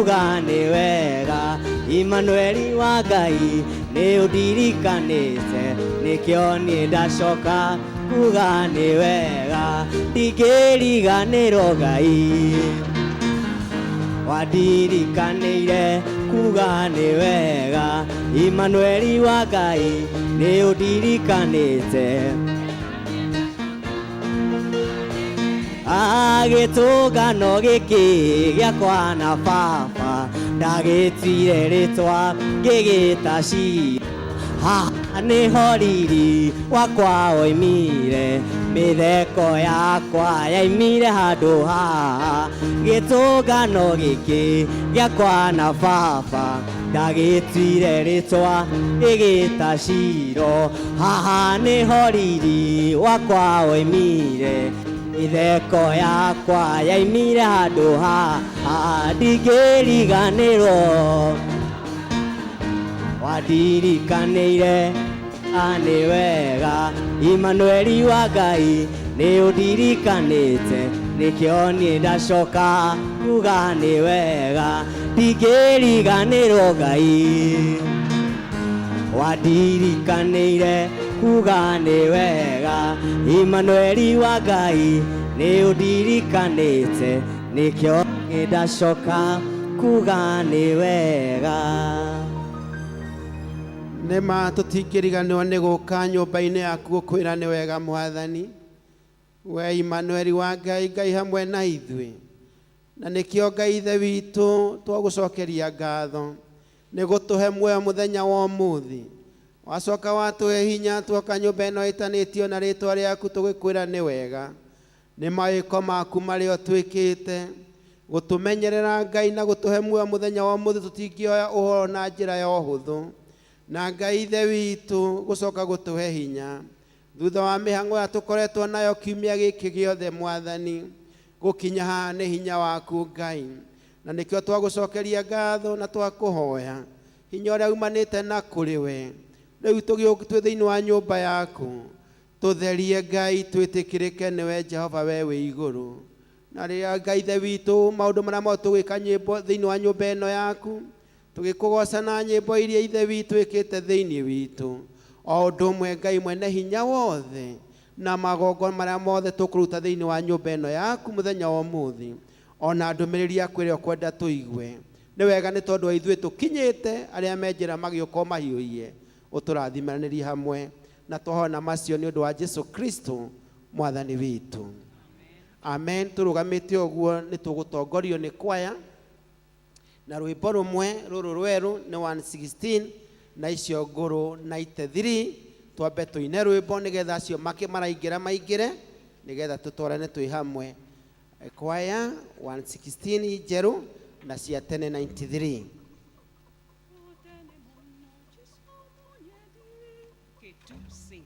Kuga nĩ wega Imanueli wa Ngai nĩ ũndirikanĩte nĩkĩo niĩ ndacoka kuga nĩ wega ndingĩriganĩrwo Ngai wandirikanĩire kuga nĩ wega Imanueli wa Ngai nĩ ũndirikanĩte agĩtũngano gĩkĩ gĩakwa na baba ndagĩtire rĩtwa ngĩgĩta cira haha nĩho riri wakwa oimire mĩtheko yakwa yaimire handũ haha gĩtũngano gĩkĩ gĩakwa na baba ndagĩtire rĩtwa ngĩgĩta ciro haha nĩho riri wakwa oimire mĩtheko yakwa yaimire handũ haha ndingĩriganĩrwo wandirikanĩire nĩ wega Imanueli wa Ngai nĩ ũndirikanĩte nĩkĩo niĩ ndacoka kuga nĩ wega ndingĩriganĩrwo Ngai wandirikanĩire kuga nĩ wega Imanueli wa Ngai nĩ ũndirikanĩte nĩkĩo niĩ ndacoka kuga nĩ wega. Nĩ ma tũtingĩriganĩrwo nĩ gũka nyũmba-inĩ yaku gũkwĩra nĩ wega Mwathani. We Imanueli wa Ngai, Ngai hamwe na ithuĩ. Na nĩkĩo Ngai Ithe witũ twagũcokeria ngatho nĩ gũtũhe muoyo mũthenya wa ũmũthĩ. Wacoka watũhe hinya tuoka nyũmba ĩno ĩtanĩtio na rĩtwa rĩaku tũgĩkwĩra nĩ wega. Nĩ mawĩko maku marĩa ũtwĩkĩte gũtũmenyerera Ngai na gũtũhe muoyo mũthenya wa ũmũthĩ tũtingĩoya ũhoro na njĩra ya ũhũthũ. Na Ngai Ithe witũ gũcoka gũtũhe hinya thutha wa mĩhang'o ĩrĩa tũkoretwo nayo kiumia gĩkĩ gĩothe Mwathani gũkinya haha nĩ hinya waku Ngai. Na nĩkĩo twagũcokeria ngatho na twakũhoya hinya ũrĩa umanĩte na kũrĩ we. Rĩu twĩ thĩinĩ wa nyũmba yaku tũtherie Ngai twĩtĩkĩrĩke nĩwe Jehova we wĩ igũrũ. Na rĩrĩa Ngai Ithe witũ maũndũ marĩa mothe tũgwĩka nyĩmbo thĩinĩ wa nyũmba ĩno yaku tũgĩkũgoca na nyĩmbo iria Ithe witũ ĩkĩte thĩinĩ witũ o ũndũ ũmwe Ngai mwene hinya wothe na magongona marĩa mothe tũkũruta thĩinĩ wa nyũmba ĩno yaku mũthenya wa ũmũthĩ ona ndũmĩrĩri yaku ĩrĩa ũkwenda tũigue nĩ wega nĩ tondũ wa ithuĩ tũkinyĩte arĩa me njĩra magĩũka ũmahiũhie ũtũrathimanĩrie hamwe na twahoya macio nĩ ũndũ wa Jesu Kristo mwathani witũ. Amen. Tũrũgamĩte ũguo nĩ tũgũtongorio nĩ kwaya na rwĩmbo rũmwe rũrũ rwerũ nĩ 116 na icio ngũrũ 93 twambe tũine rwĩmbo nĩgetha acio make maraingĩra maingĩre nĩgetha tũtwarane twĩ hamwe. Kwaya 116 njerũ na cia tene 93. Okay, two, sing.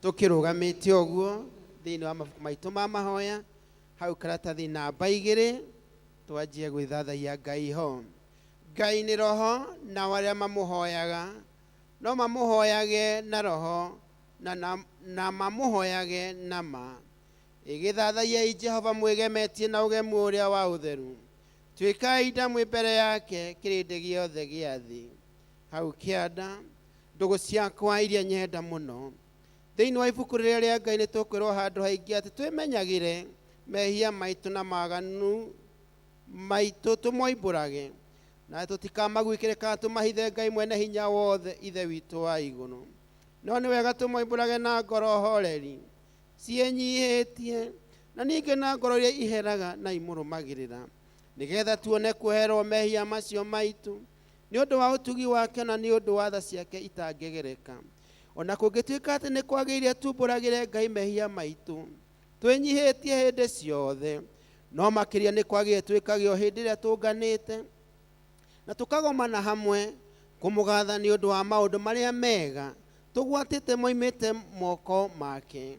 Tũkĩrũgamĩte ũguo thĩinĩ wa mabuku maitũ ma mahoya hau karatathi namba 2 twanjie gwĩthathaiya Ngai ho. Ngai nĩ roho na arĩa mamũhoyaga no mamũhoyage na roho na mamũhoyage na ma. Ĩgĩthathaiai Jehova mwĩgemetie na ũgemu ũrĩa wa ũtheru. Tuĩkai nda mwĩ mbere yake kĩrĩndĩ gĩothe gĩa thĩ. Hau kĩanda ndũgũ ciakwa iria nyenda mũno. Thĩinĩ wa ibuku rĩrĩa rĩa Ngai nĩ tũkwĩrwo handũ haingĩ atĩ twĩmenyagĩre mehia maitũ na maganu maitũ tũmoimbũrage na tũtikamaguĩkĩre kana tũmahithe Ngai mwene hinya wothe Ithe witũ wa igũrũ. No nĩ wega tũmoimbũrage na ngoro horeri ciĩnyihĩtie na ningĩ na ngoro iria iheraga na imũrũmagĩrĩra nĩgetha tuone kuoherwo mehia macio maitũ nĩ ũndũ wa ũtugi wake na nĩ ũndũ wa tha ciake itangĩgereka. Ona kũngĩtuĩka atĩ nĩ kwagĩrĩire tumbũragĩre Ngai mehia maitũ twĩnyihĩtie hĩndĩ ciothe, no makĩria nĩ kwagĩrĩire twĩkage o hĩndĩ ĩrĩa tũnganĩte na tũkagomana hamwe kũmũgatha nĩ ũndũ wa maũndũ marĩa mega tũgwatĩte moimĩte moko make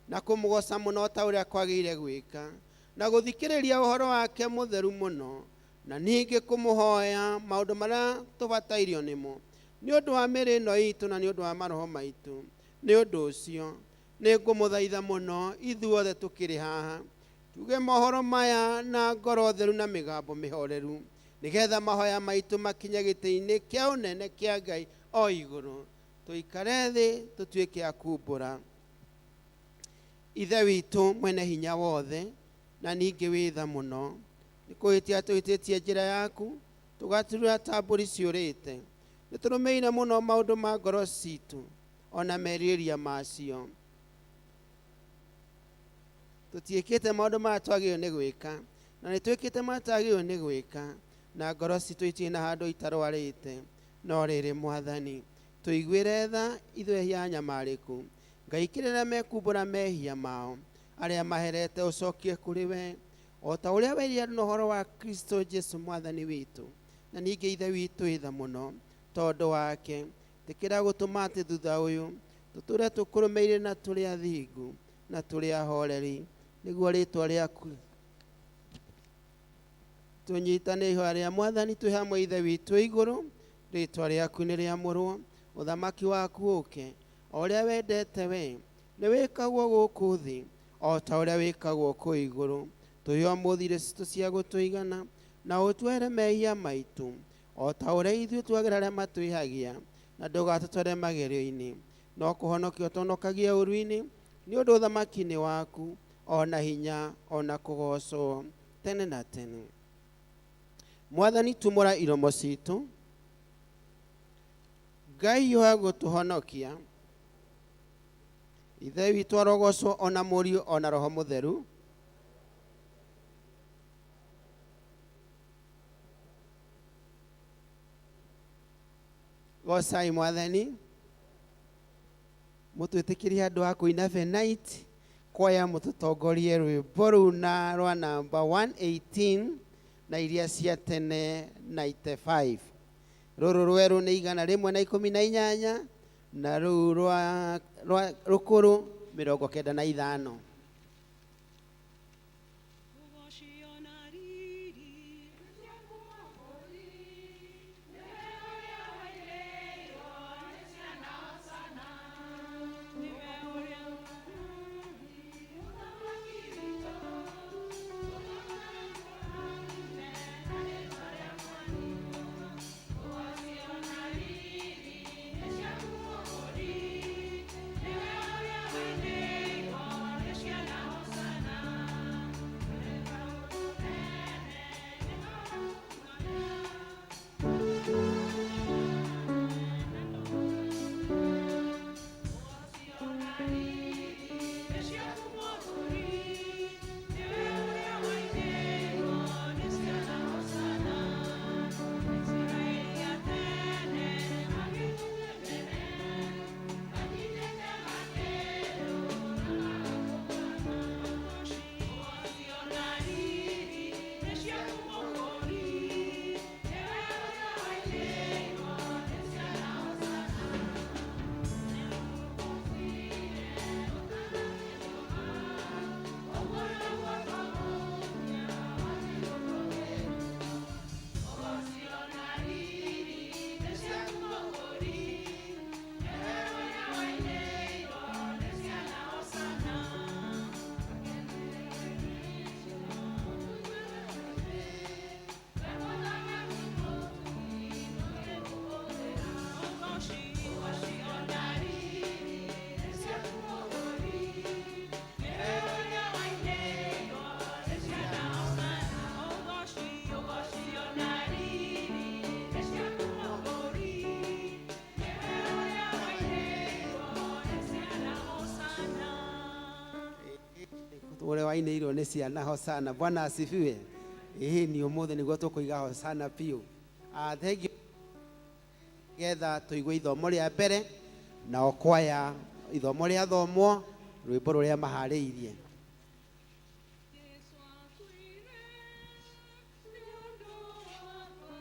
na kũmũgoca mũno ta ũrĩa kwagĩrĩire gwĩka na gũthikĩrĩria ũhoro wake mũtheru mũno na ningĩ kũmũhoya maũndũ marĩa tũbatairio nĩmo nĩ ũndũ wa mĩĩrĩ ĩno itũ na nĩ ũndũ wa maroho maitũ. Nĩ ũndũ ũcio nĩ ngũmũthaitha mũno ithuothe tũkĩrĩ haha tuge mohoro maya na ngoro theru na mĩgambo mĩhoreru nĩgetha mahoya maitũ makinye gĩtĩ-inĩ kĩa ũnene kĩa Ngai o igũrũ. Tũikare thĩ tũtuĩke a kumbũra. Ithe witũ mwene hinya wothe na ningĩ wĩ tha mũno, nĩ kũhĩtia tũhĩtĩtie njĩra yaku tũgaturura ta mbũri ciũrĩte. Nĩ tũrũmĩrĩire mũno maũndũ ma ngoro citũ ona merirĩria macio. Tũtiĩkĩte maũndũ marĩa twagĩrĩirwo nĩ gwĩka na nĩ twĩkĩte marĩa twagĩrĩirwo nĩ gwĩka na ngoro citũ itirĩ na handũ itarwarĩte. No rĩrĩ Mwathani, tũiguĩre tha ithuĩ ehia anyamarĩku. Ngai kĩrĩra mekumbũra mehia mao arĩa maherete ũcokie kũrĩ we o ta ũrĩa werire na ũhoro wa Kristo Jesu Mwathani witũ. Na ningĩ Ithe witũ ĩtha mũno tondũ wake tĩkĩra gũtũma atĩ thutha ũyũ tũtũre tũkũrũmĩire na tũrĩ athingu na tũrĩ ahoreri nĩguo rĩtwa rĩaku tũnyitane ihoya rĩa Mwathani twĩ hamwe Ithe witũ igũrũ. Rĩtwa rĩaku nĩ rĩamũrwo, ũthamaki waku ũke o ũrĩa wendete we nĩ wĩkagwo gũkũ thĩ o ta ũrĩa wĩkagwo kũu igũrũ. Tũhe ũmũthĩ irio citũ cia gũtũigana na ũtuohere mehia maitũ o ta ũrĩa ithuĩ tuagĩra arĩa matwĩhagia na ndũgatũtware magerio-inĩ no kũhonokia ũtũhonokagie ũũru-inĩ nĩ ũndũ ũthamaki nĩ waku o na hinya o na kũgocwo tene na tene. Mwathani tumũra iromo citũ Ngai wa gũtũhonokia. Ithe witũ arogocwo ona Mũriũ ona Roho Mũtheru. Gocai Mwathani. Mũtwĩtĩkĩrie andũ a kũina Benait kwaya mũtũtongorie rwĩmbo rũu na rwa namba 118 na iria cia tene 95. Rũrũ rwerũ nĩ 118 na rũu rwa rũkũrũ 95. Thank you. Ũrĩa wainĩirwo nĩ ciana hosana. Bwana asifiwe. Ĩĩ ni ũmũthĩ nĩguo tũkũiga hosana biũ. Ah, thank you. Getha tũigue ithomo rĩa mbere nao kwaya ithomo rĩa thomwo rwĩmbo rũrĩa maharĩirie. Jesu akuire nĩ ũndũ wakwa,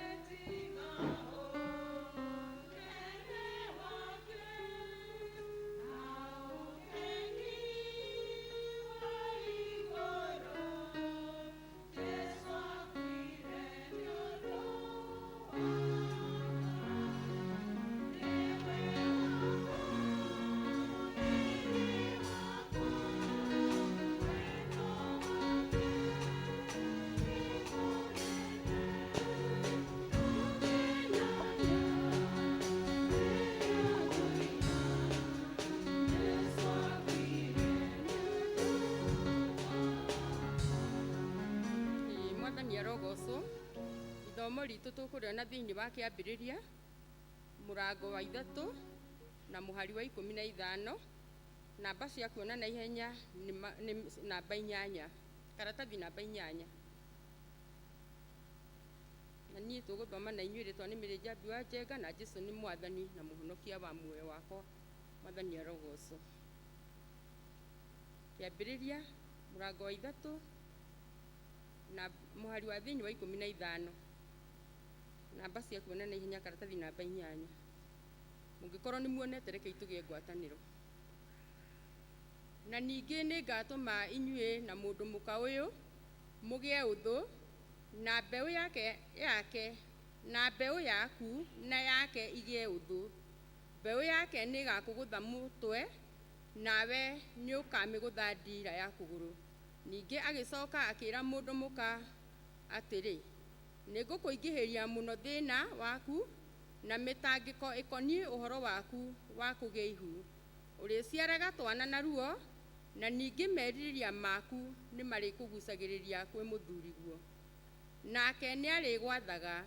etiga ũnene wake na ũgeni wa igũrũ. Jesu akuire nĩ ũndũ wakwa, nĩwe Ĩĩ, Mwathani arogocwo. Ithomo ritũ tũkũrĩona thĩinĩ wa kĩambĩrĩria mũrango wa 3 na mũhari wa 15. Namba cia kuona na ihenya nĩ namba 8, karatathi namba 8. Na niĩ tũgũthoma na inyuĩ rĩtwa nĩ Mary Njambi wa Njenga, na Jesũ nĩ Mwathani na Mũhonokia wa muoyo wakwa. Mwathani arogocwo. Kĩambĩrĩria mũrango wa 3 na mũhari wa thĩinĩ wa 15. Namba cia kuona na ihenya karatathi namba 8. Mũngĩkorwo nĩ muonete, rekei tũgĩe ngwatanĩro. Na ningĩ nĩngatũma inyuĩ na mũndũ mũka ũyũ mũgĩe ũthũ, na mbeũ yake na mbeũ yaku na yake igĩe ũthũ. Mbeũ yake nĩĩgakũgũtha mũtwe, nawe nĩũkamĩgũtha ndiira ya kũgũrũ. Ningĩ agĩcoka akĩra mũndũ mũka atĩrĩ, nĩngũkũingĩhĩria mũno thĩna waku na mĩtangĩko ĩkoniĩ ũhoro waku wa kũgĩa ihu. Ũrĩciaraga twana na ruo, na ningĩ merirĩria maku nĩmarĩkũgucagĩrĩria kwĩ mũthuriguo, nake nĩarĩgwathaga.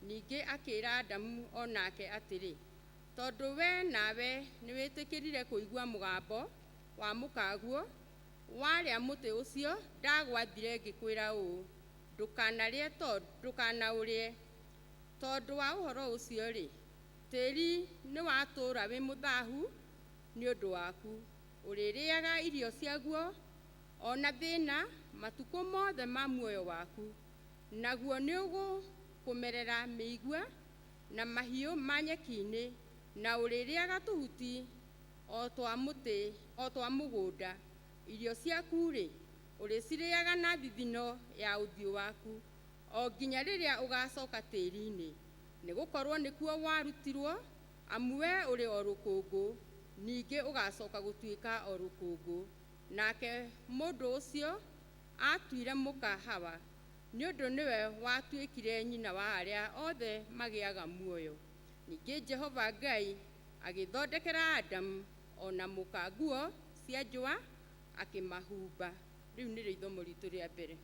Ningĩ akĩra Adamu o nake atĩrĩ, tondũ we nawe nĩwĩtĩkĩrire kũigua mũgambo wa mũkaguo, warĩa mũtĩ ũcio ndagwathire ngĩkwĩra ũũ, ndũkanarĩe, ndũkanaũrĩe. Tondũ wa ũhoro ũcio-rĩ, tĩĩri nĩwatũũra wĩ mũthahu nĩ ũndũ waku. Ũrĩrĩaga irio ciaguo o na thĩna matukũ mothe ma muoyo waku. Naguo nĩũgũkũmerera mĩigua na mahiũ ma nyeki-inĩ, na ũrĩrĩaga tũhuti o twa mũtĩ o twa mũgũnda. Irio ciaku-rĩ, ũrĩcirĩaga na thithino ya ũthiũ waku, o nginya rĩrĩa ũgacoka tĩĩri-inĩ, nĩgũkorwo nĩkuo warutirwo, amu we ũrĩ o rũkũngũ, ningĩ ũgacoka gũtuĩka o rũkũngũ. Nake mũndũ ũcio atuire mũka Hawa, nĩ ũndũ nĩwe watuĩkire nyina wa arĩa othe magĩaga muoyo. Ningĩ Jehova Ngai agĩthondekera Adamu o na mũka nguo cia njũa, akĩmahumba. Rĩu nĩrĩo ithomo ritũ rĩa mbere.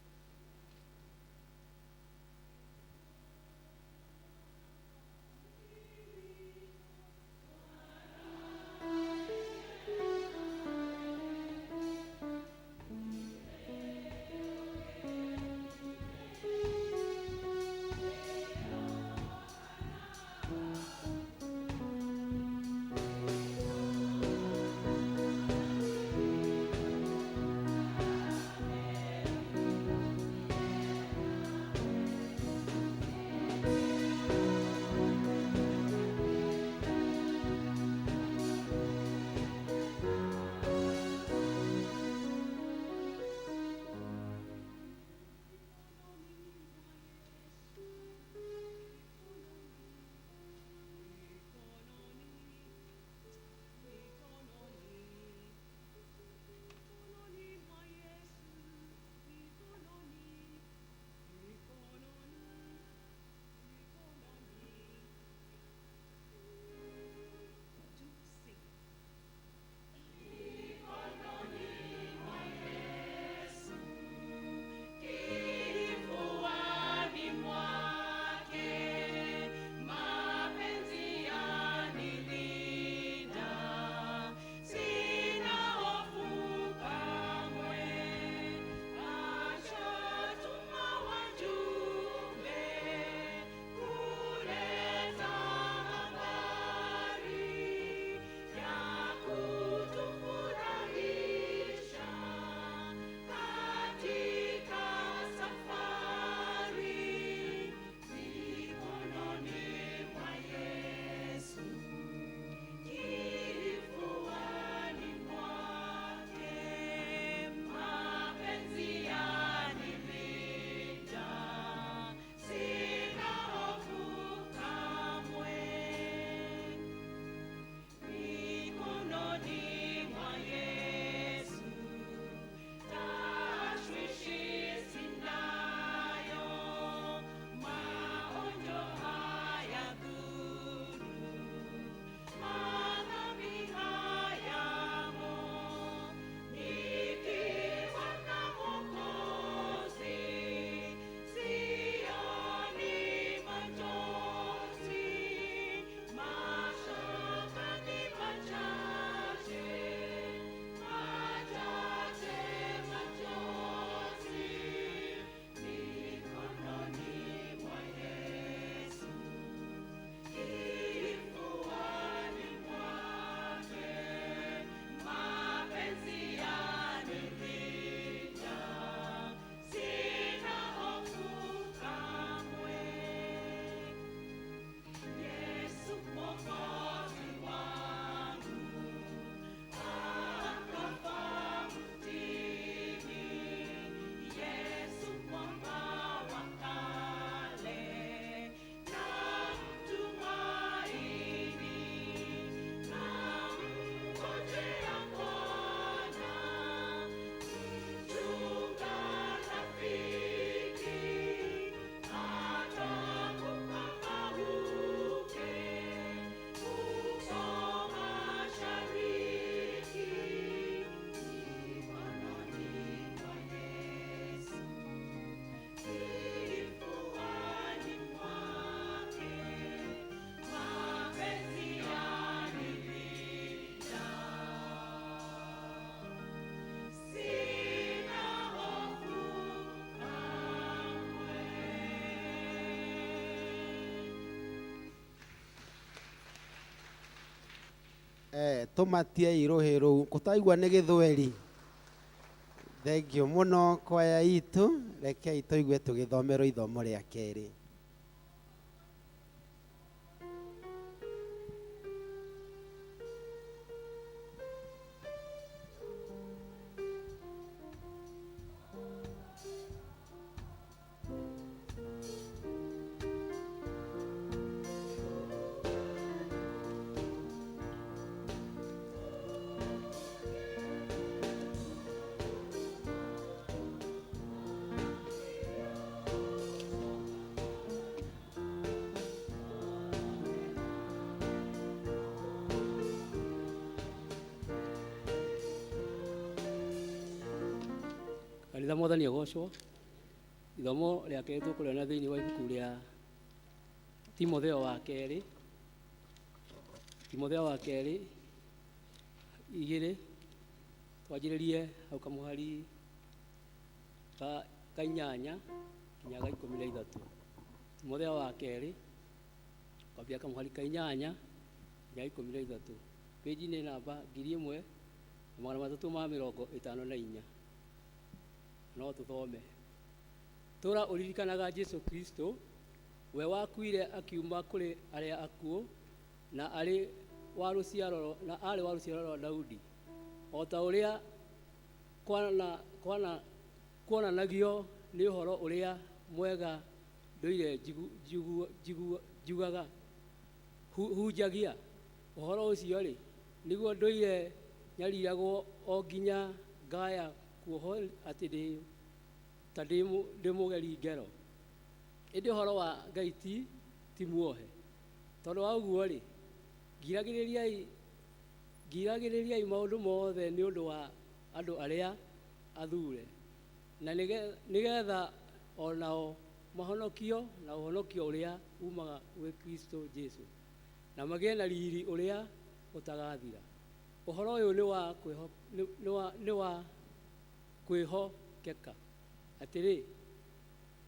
Tũmatiei rũhĩ rũu kũtaigua nĩ gĩthweri. Thengiũ mũno kwaya itũ, rekei tũigue tũgĩthomerwo ithomo rĩa kerĩ. Kanitha mwathani agocwo. Ithomo rĩa kerĩ tũkũrĩona thĩinĩ wa ibuku rĩa Timotheo wa kerĩ, Timotheo wa kerĩ 2, twanjĩrĩrie hau kamũhari ka 8 nginya ga 13. Timotheo wa kerĩ kwambia kamũhari ka 8 nginya 13, pĩnji nĩ namba 1354. No tũthome. Tũra ũririkanaga Jesũ Kristo, we wakuire akiuma kũrĩ arĩa akuũ, na arĩ wa rũciaro, na arĩ wa rũciaro rwa Daudi, o ta ũrĩa kuonanagio nĩ ũhoro ũrĩa mwega ndũire njugaga, hunjagia. Ũhoro ũcio-rĩ, nĩguo ndũire nyariragwo o nginya ngaya kuohwo atĩ ta ndĩ mũgeri ngero. Ĩndĩ ũhoro wa Ngai ti muohe. Tondũ wa ũguo-rĩ, ngiragĩrĩriai maũndũ mothe nĩ ũndũ wa andũ arĩa athure, na nĩgetha o nao mahonokio na ũhonokio ũrĩa umaga gwĩ Kristo Jesũ, na magĩe na riri ũrĩa ũtagathira. Ũhoro ũyũ nĩ wa kwĩhokeka, atĩrĩ,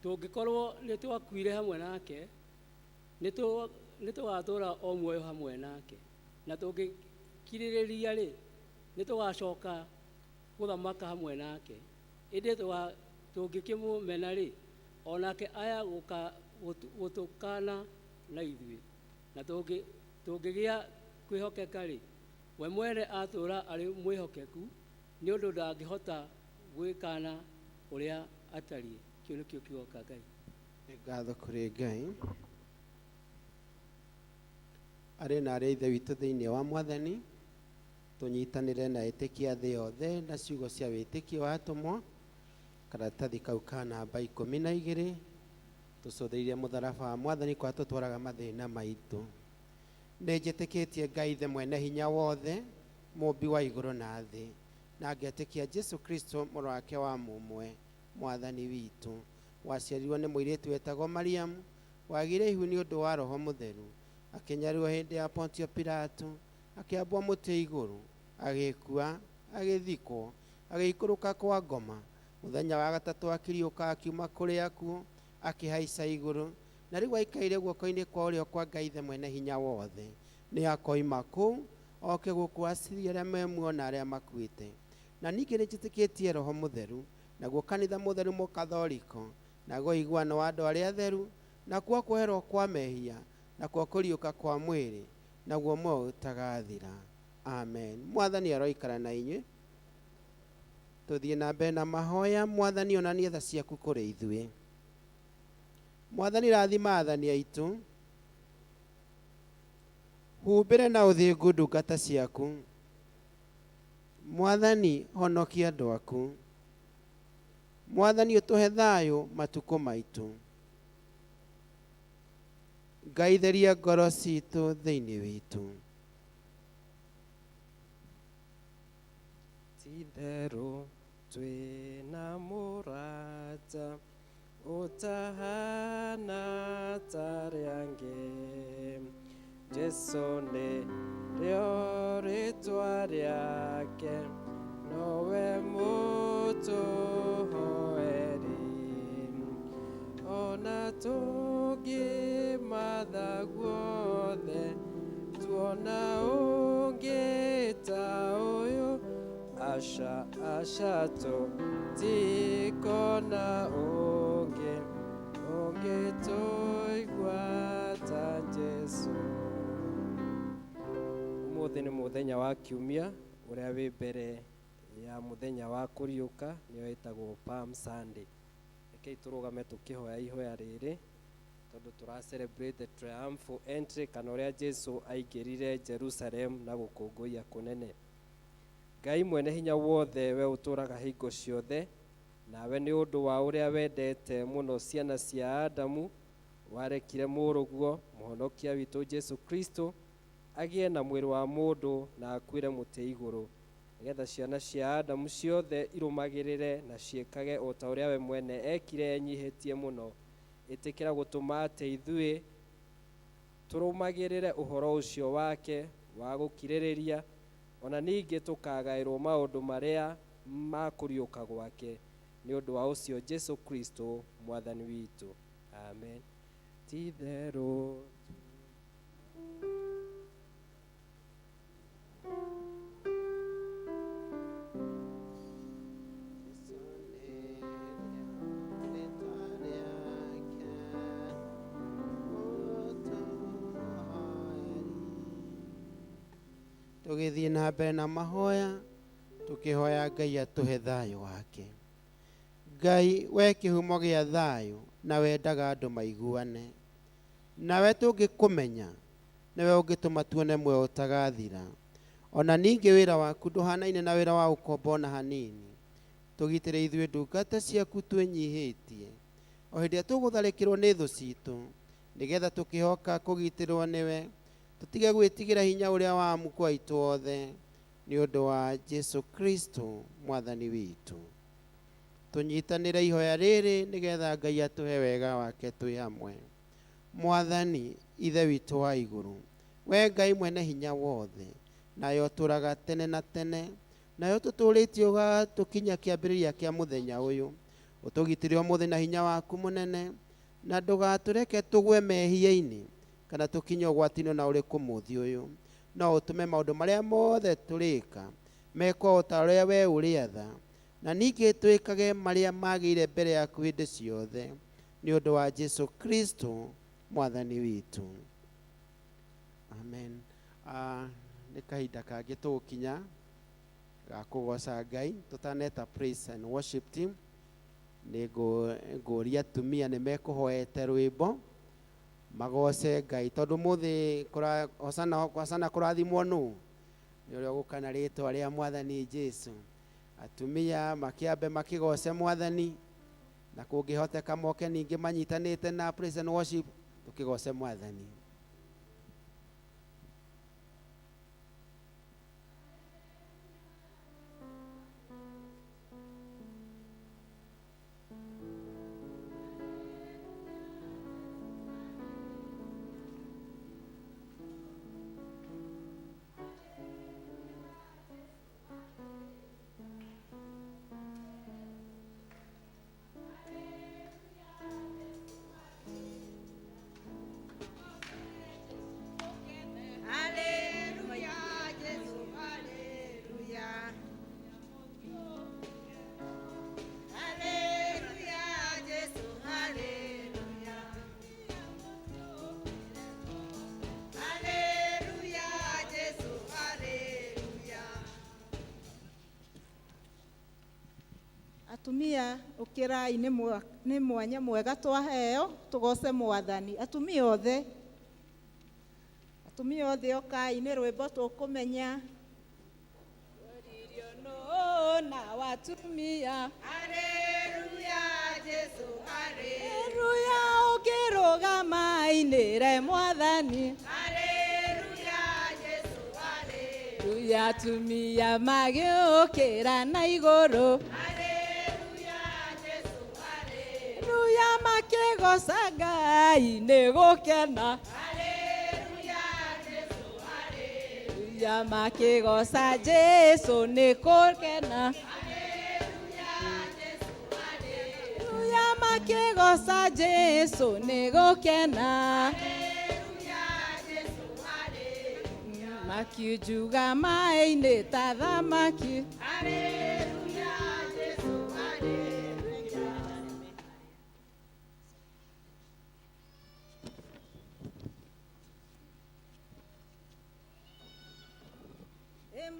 tũngĩkorwo nĩ twakuire hamwe nake, nĩ tũgatũũra o muoyo hamwe nake, na tũngĩkirĩrĩria-rĩ, nĩ tũgacoka gũthamaka hamwe nake. Ĩndĩ tũngĩkĩmũmena-rĩ, o nake aya gũtũkana na ithuĩ. Na tũngĩgĩa kwĩhokeka-rĩ, we mwene atũũra arĩ mwĩhokeku, nĩ ũndũ ndangĩhota gwĩkana ũrĩa atariĩ. Kĩu nĩkĩo kiugo kĩa Ngai. Nĩ ngatho kũrĩ Ngai. Arĩ na arĩa ithe witũ thĩinĩ wa Mwathani, tũnyitanĩre na ĩtĩkia thĩ yothe na ciugo cia wĩtĩkio wa atũmwo, karatathi kau ka namba 12, tũcũthĩrĩrie mũtharaba wa Mwathani kwa tũtwaraga mathĩna maitũ. Nĩ njĩtĩkĩtie Ngai ithe mwene hinya wothe, mũmbi wa igũrũ na thĩ, na ngetĩkia Jesũ Kristo mũrũ wake wa mũmwe, Mwathani witũ, waciarirwo nĩ mũirĩtu wetagwo Mariamu, wagĩire ihu nĩ ũndũ wa Roho Mũtheru, akĩnyarirwo hĩndĩ ya Pontio Pilato, akĩambwo mũtĩ igũrũ, agĩkua, agĩthikwo, agĩikũrũka kwa ngoma. Mũthenya wa gatatũ akĩriũka akiuma kũrĩ akuũ, akĩhaica igũrũ, na rĩu aikaire guoko-inĩ kwa ũrĩo kwa Ngai ithe mwene hinya wothe. Nĩ akoima kũu oke gũkũ acirie arĩa me muoyo na arĩa makuĩte. Na ningĩ nĩ njĩtĩkĩtie Roho Mũtheru, naguo kanitha mũtheru mũkathoriko, naguo ũiguano wa andũ arĩa atheru, nakuo kweherwo kwa mehia, nakuo kũriũka kwa mwĩrĩ, naguo muoyo ũtagathira. Amen. Mwathani aroikara na inyuĩ. Tũthiĩ na mbere na mahoya. Mwathani onanie tha ciaku kũrĩ ithuĩ. Mwathani rathima athani aitũ, humbĩre na ũthingu ndungata ciaku. Mwathani honokia andũ aku. Mwathani ũtũhe thayũ matukũ maitũ. Ngai theria ngoro citũ thĩinĩ witũ. Ti-itherũ twĩna mũrata ũtahana ta arĩa angĩ. Jesũ nĩrĩo rĩtwa rĩake, nowe mũtũhoeri. Ona tũngĩmatha guothe, tuona ũngĩ Aca aca tũtikona ũngĩ ũngĩtũigua ta Jesũ. Ũmũthĩ nĩ mũthenya wa kiumia ũrĩa wĩ mbere ya mũthenya wa kũriũka, nĩyo ĩtagwo Palm Sunday. Rekei tũrũgame tũkĩhoya ihoya rĩrĩ tondũ tũra celebrate the triumphal entry, kana ũrĩa Jesũ aingĩrire Jerusalem na gũkũngũiya kũnene. Ngai mwene hinya wothe, we ũtũũraga hingo ciothe, nawe nĩ ũndũ wa ũrĩa wendete mũno ciana cia Adamu, warekire mũrũguo mũhonokia witũ Jesu Kristo agĩe na mwĩrĩ wa mũndũ na akuĩre mũtĩ igũrũ, nĩgetha ciana cia Adamu ciothe irũmagĩrĩre na ciĩkage o ta ũrĩa we mwene ekire enyihĩtie mũno. Ĩtĩkĩra gũtũma atĩ ithuĩ tũrũmagĩrĩre ũhoro ũcio wake wa gũkirĩrĩria, ona ningĩ tũkagaĩrwo maũndũ marĩa ma kũriũka gwake, nĩ ũndũ wa ũcio Jesu Kristo mwathani witũ, amen. Ti-itherũ. Tũgĩthiĩ na mbere na mahoya, tũkĩhoya Ngai atũhe thayũ wake. Ngai, we kĩhumo gĩa thayũ na wendaga andũ maiguane, nawe tũngĩkũmenya nĩwe ũngĩtũma tuone muoyo ũtagathira. Ona ningĩ wĩra waku ndũhanaine na wĩra wa ũkombo ona hanini. Tũgitĩre ithuĩ ndungata ciaku twĩnyihĩtie o hĩndĩ ĩrĩa tũgũtharĩkĩrwo nĩ thũ citũ, nĩgetha tũkĩhoka kũgitĩrwo nĩwe, tũtige gwĩtigĩra hinya ũrĩa wa amũkũ aitũ othe, nĩ ũndũ wa Jesu Kristo mwathani witũ. Tũnyitanĩre ihoya rĩrĩ nĩgetha Ngai atũhe wega wake twĩ hamwe. Mwathani Ithe witũ wa igũrũ, we Ngai mwene hinya wothe, nayo ũtũũraga tene na tene, nayo tũtũũrĩtie ũgatũkinya kĩambĩrĩria kĩa mũthenya ũyũ, ũtũgitĩre ũmũthĩ na hinya waku mũnene, na ndũgatũreke tũgwe mehia-inĩ kana tũkinye ũgwati-inĩ ona ũrĩkũ mũthĩ ũyũ. No ũtũme maũndũ marĩa mothe tũrĩka mekwo o ta ũrĩa we ũrĩatha, na ningĩ twĩkage marĩa magĩrĩire mbere yaku hĩndĩ ciothe, nĩ ũndũ wa Jesu Kristo mwathani witũ, amen. Nĩ kahinda kangĩ tũgũkinya ga kũgoca Ngai tũtaneta praise and worship team. Nĩ ngũria atumia nĩ mekũhoete rwĩmbo magoce Ngai, tondũ mũthĩ hosana kũrathimwo nũ nĩ ũrĩa ũgũka na rĩtwa rĩa mwathani Jesu. Atumia makĩambe makĩgoce mwathani, na kũngĩhoteka moke ningĩ manyitanĩte na praise and worship tũkĩgoce mwathani. Haleluya, Jesu, haleluya. Haleluya, Jesu, haleluya. Haleluya, Jesu, haleluya. Atumia ũkĩrai, nĩ mwanya mwega twaheo tũgoce mwathani. Atumia othe, atumia othe ũkai, nĩ rwĩmbo tũkũmenya. Oririo nũ na watumia. Haleluya, Jesu, haleluya. Haleluya, ũngĩrũgama ainĩre mwathani. Haleluya, Jesu, haleluya. Haleluya, atumia magĩũkĩra na igũrũ. Haleluya, Jesu, haleluya. Haleluya, makĩgoca Ngai nĩ gũkena. Haleluya, Jesu, haleluya. Haleluya, makĩgoca Jesu nĩ gũkena. Haleluya, Jesu, haleluya. Haleluya, makĩgoca Jesu nĩ gũkena. Haleluya, Jesu, haleluya. Makiunjuga maĩ-inĩ ta thamaki. Haleluya. Haleluya, Jesu, haleluya.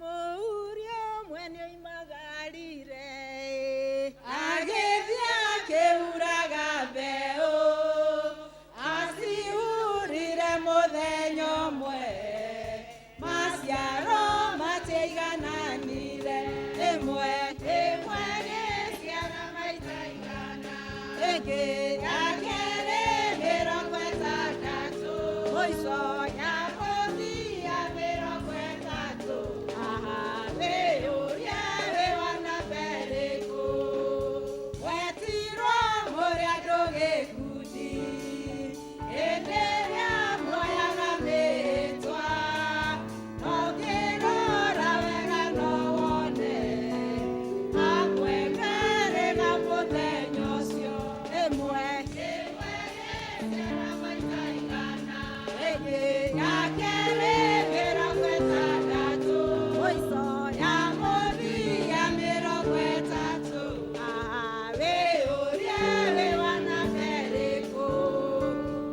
Mũũria mwene oimagarire Agĩthiĩ akĩhuraga mbeũ, acihurire mũthenya ũmwe, maciaro matiaigananire. Ĩmwe ĩmwe ĩgĩciara maita igana, ĩngĩ ya kerĩ mĩrongo ĩtandatũ, mũico ya mũthia mĩrongo ĩtatũ. Aha, wĩyũrie wĩ wa namba ĩrĩkũ? Wetirwo mũrĩ andũ gĩkundi, hĩndĩ ĩrĩa muoyaga mĩĩtwa, no ũngĩrora wega no wone amwe merĩga mũthenya ũcio. Ĩmwe Ĩmwe ĩgĩciara maita igana, ĩngĩ ya kerĩ mĩrongo ĩtandatũ, mũico ya mũthia mĩrongo ĩtatũ. Ah, Wĩyũrie wĩ wa namba ĩrĩkũ?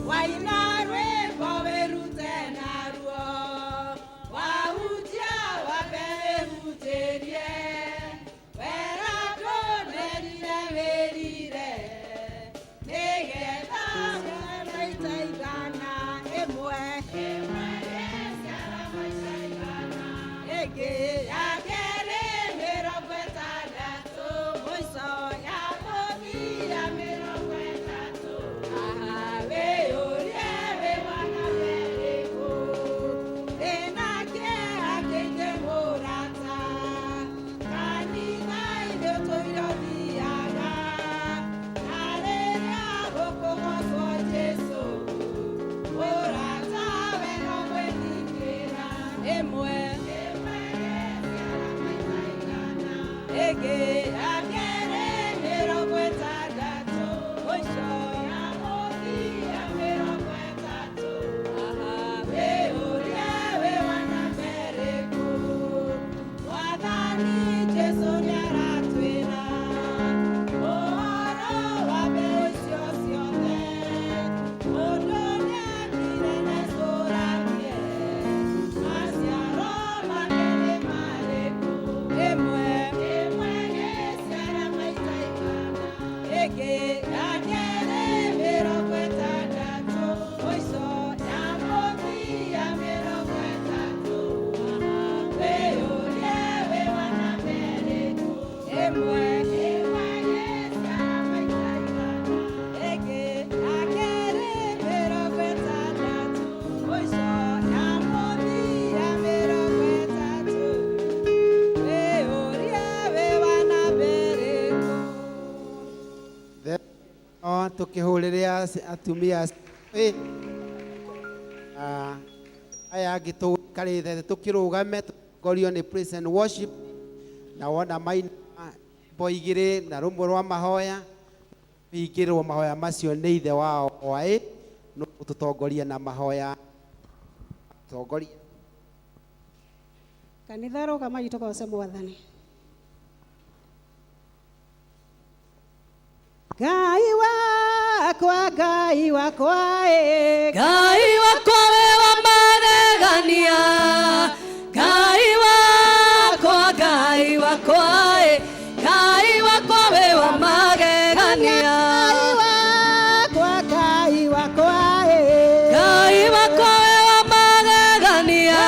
Waina rwĩmbo wĩrute naruo, wahunjia wambe wĩhunjĩrie, wera andũ nerire wĩrire, nĩgetha maita igana. Ĩmwe ĩmwe ĩgĩciara maita igana, ĩngĩ ya kerĩ mĩrongo ĩtandatũ, mũico ya mũthia mĩrongo ĩtatũ. Aha, wĩyũrie wĩ wa namba ĩrĩkũ? Ndĩna kĩeha kĩingĩ mũrata, kanitha-inĩ ũtũire ũthiaga, na rĩrĩa gũkũgocwo Jesũ, mũrata we no gwĩthikĩra. Ĩmwe Ĩmwe ĩgĩciara maita igana, ĩngĩ ya kerĩ mĩrongo ĩtandatũ, mũico ya mũthia mĩrongo ĩtatũ. Aha, Wĩyũrie wĩ wa namba ĩrĩkũ? Mwathani Jesũ nĩaratwĩra ũhoro wa mbeũ icio ciothe, mũndũ nĩakire na ecũranie maciaro make nĩ marĩkũ. Ĩmwe Ĩmwe ĩgĩciara maita igana, ĩngĩ ya kerĩ mĩrongo ĩtandatũ, mũico ya mũthia mĩrongo ĩtatũ. Wĩyũrie wĩ wa namba ĩrĩkũ? Ĩmwe Ĩmwe ĩgĩciara maita igana, ĩngĩ ya kerĩ mĩrongo ĩtandatũ, mũico ya mũthia mĩrongo ĩtatũ. Wĩyũrie wĩ wa namba ĩrĩkũ? O tũkĩhũrĩre atumia ĩ, aya angĩ tũikarĩte thĩ tũkĩrũgame tũtongorio nĩ praise and worship, na wona maina nyĩmbo igĩrĩ na rũmwe rwa mahoya hingĩrwo mahoya macio nĩ ithe wao hwaĩ no tũtongoria na mahoya tongoria. Kanitha, rũgamai tũgoce Mwathani. Ngai wakwa, Ngai wakwa ĩ. Ngai wakwa wĩ wa magegania, Ngai wakwa, Ngai wakwa ĩ, Ngai wakwa wĩ wa magegania. Ngai wakwa, Ngai wakwa ĩ. Ngai wakwa wĩ wa magegania,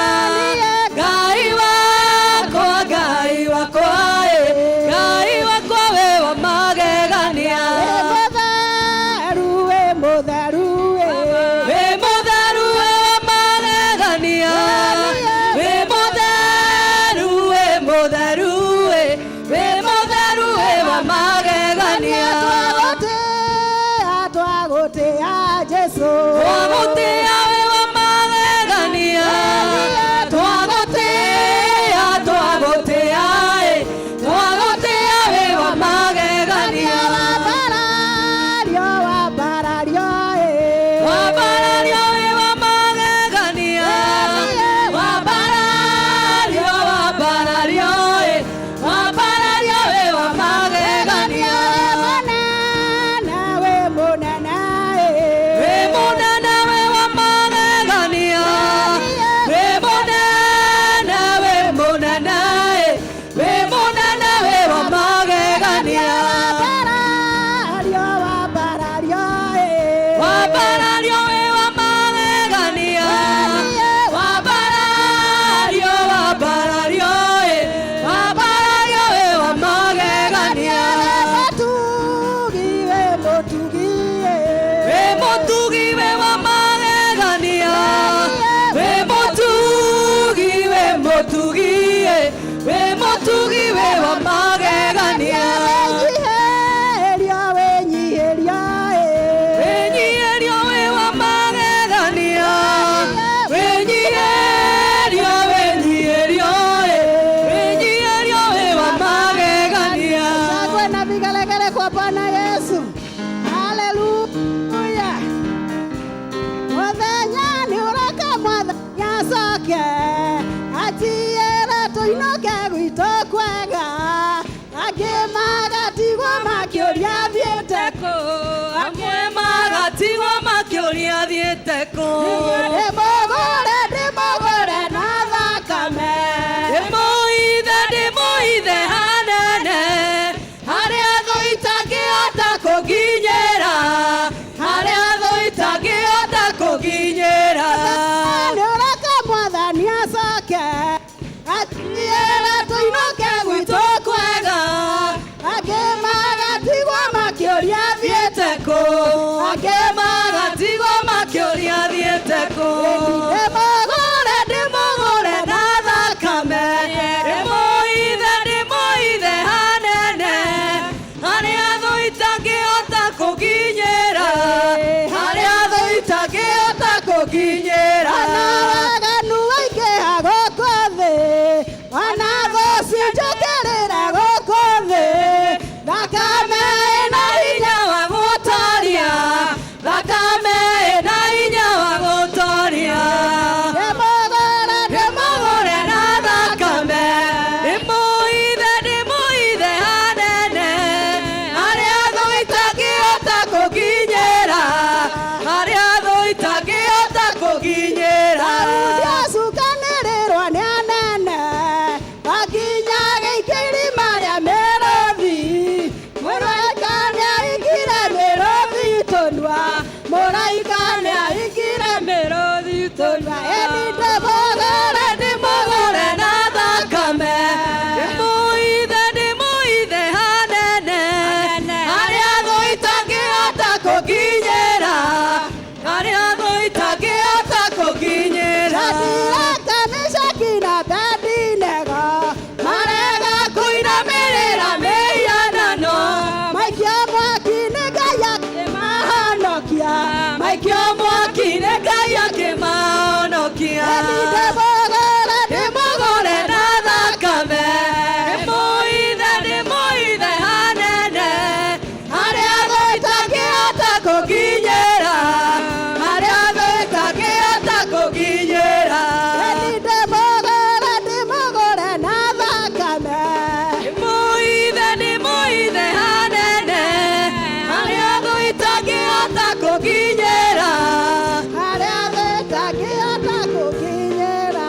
Ngai wakwa, Ngai wakwa ĩ, Ngai wakwa wĩ wa magegania. Wĩ mũtheru, wĩ mũtheru ĩ. Wĩ mũtheru, wĩ mũtugi wĩ wa magegania wĩ mũtugi wĩ mũtugi wĩ mũtugi wĩ wa magegania Wĩnyihĩria, wĩnyihĩria, wĩnyihĩrio wĩ wa magegania wĩnyihĩrio wĩnyihĩrio wĩnyihĩrio wĩ wa magegania. Shangwe na vigelegele kwa Bwana Yesu. Haleluya. Mũthenya nĩ ũroka Mwathani acoke atiĩre tũinũke gwitũ kwega angĩ magatigwo makĩũria thiĩte kũ. Amwe magatigwo makĩũria thiĩte kũ. Ndĩmũgũre ndĩmũgũre na thakame. Ndĩmũithe ndĩmũithe hanene harĩa thũ itangĩhota kũnginyĩra harĩa thũ itangĩhota kũnginyĩra. Nĩ ũroka Mwathani acoke atiĩre tũinũke gwitũ kwega angĩ magatigwo makĩũria thiĩte kũ angĩ magatigwo makĩũria thiĩte kũ. Ndĩmũgũre ndĩmũgũre na thakame ndĩmũithe ndĩmũithe hanene harĩa thũ itangĩhota kũnginyĩra harĩa thũ itangĩhota kũnginyĩra. Ona waganu waingĩha gũkũ thĩ ona thũ cinjũkĩrĩra gũkũ thĩ Thakame ĩna hinya wa gũtoria thakame ĩna hinya wa gũtoria. Ndĩmũgũre ndĩmũgũre na thakame ndĩmũithe ndĩmũithe hanene harĩa thũ itangĩhota kũnginyĩra harĩa thũ itangĩhota kũnginyĩra. Daudi acukanĩrĩrwo nĩ anene akinya gĩikĩrima rĩa mĩrũthi mũraika nĩaingire mĩrũthi tũnua mũraika nĩaingire mĩrũthi tũnua ĩni ndĩmũgũre ndĩmũgũre na thakame ndĩmũithe ndĩmũithe hanene harĩa thũ itangĩhota kũnginyĩra harĩa thũ itangĩhota kũnginyĩra. Shadiraka Meshaki na Abednego marega kũinamĩrĩra mĩhianano maikio mwaki-inĩ Ngai akĩmahonokia maikio mwaki-inĩ Ngai akĩmahonokia. Ĩni ndĩmũgũre ndĩmũgũre na thakame ndĩmũithe ndĩmũithe hanene harĩa thũ itangĩhota kũnginyĩra harĩa thũ itangĩhota kũnginyĩra. Ĩni ndĩmũgũre ndĩmũgũre na thakame Ndĩmũithe ndĩmũithe hanene harĩa thũ itangĩhota kũnginyĩra harĩa thũ itangĩhota kũnginyĩra.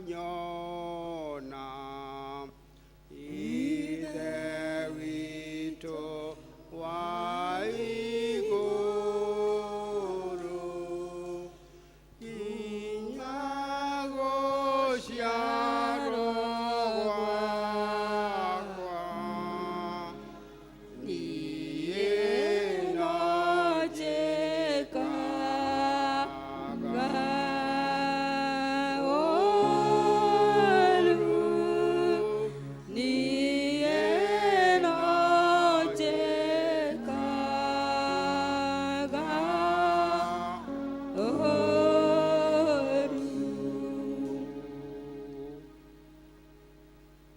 Nyona Ithe witũ wa igũrũ, nginya gũciarwo gwakwa, niĩ no njĩkaga ũũru, niĩ no njĩkaga ũũru.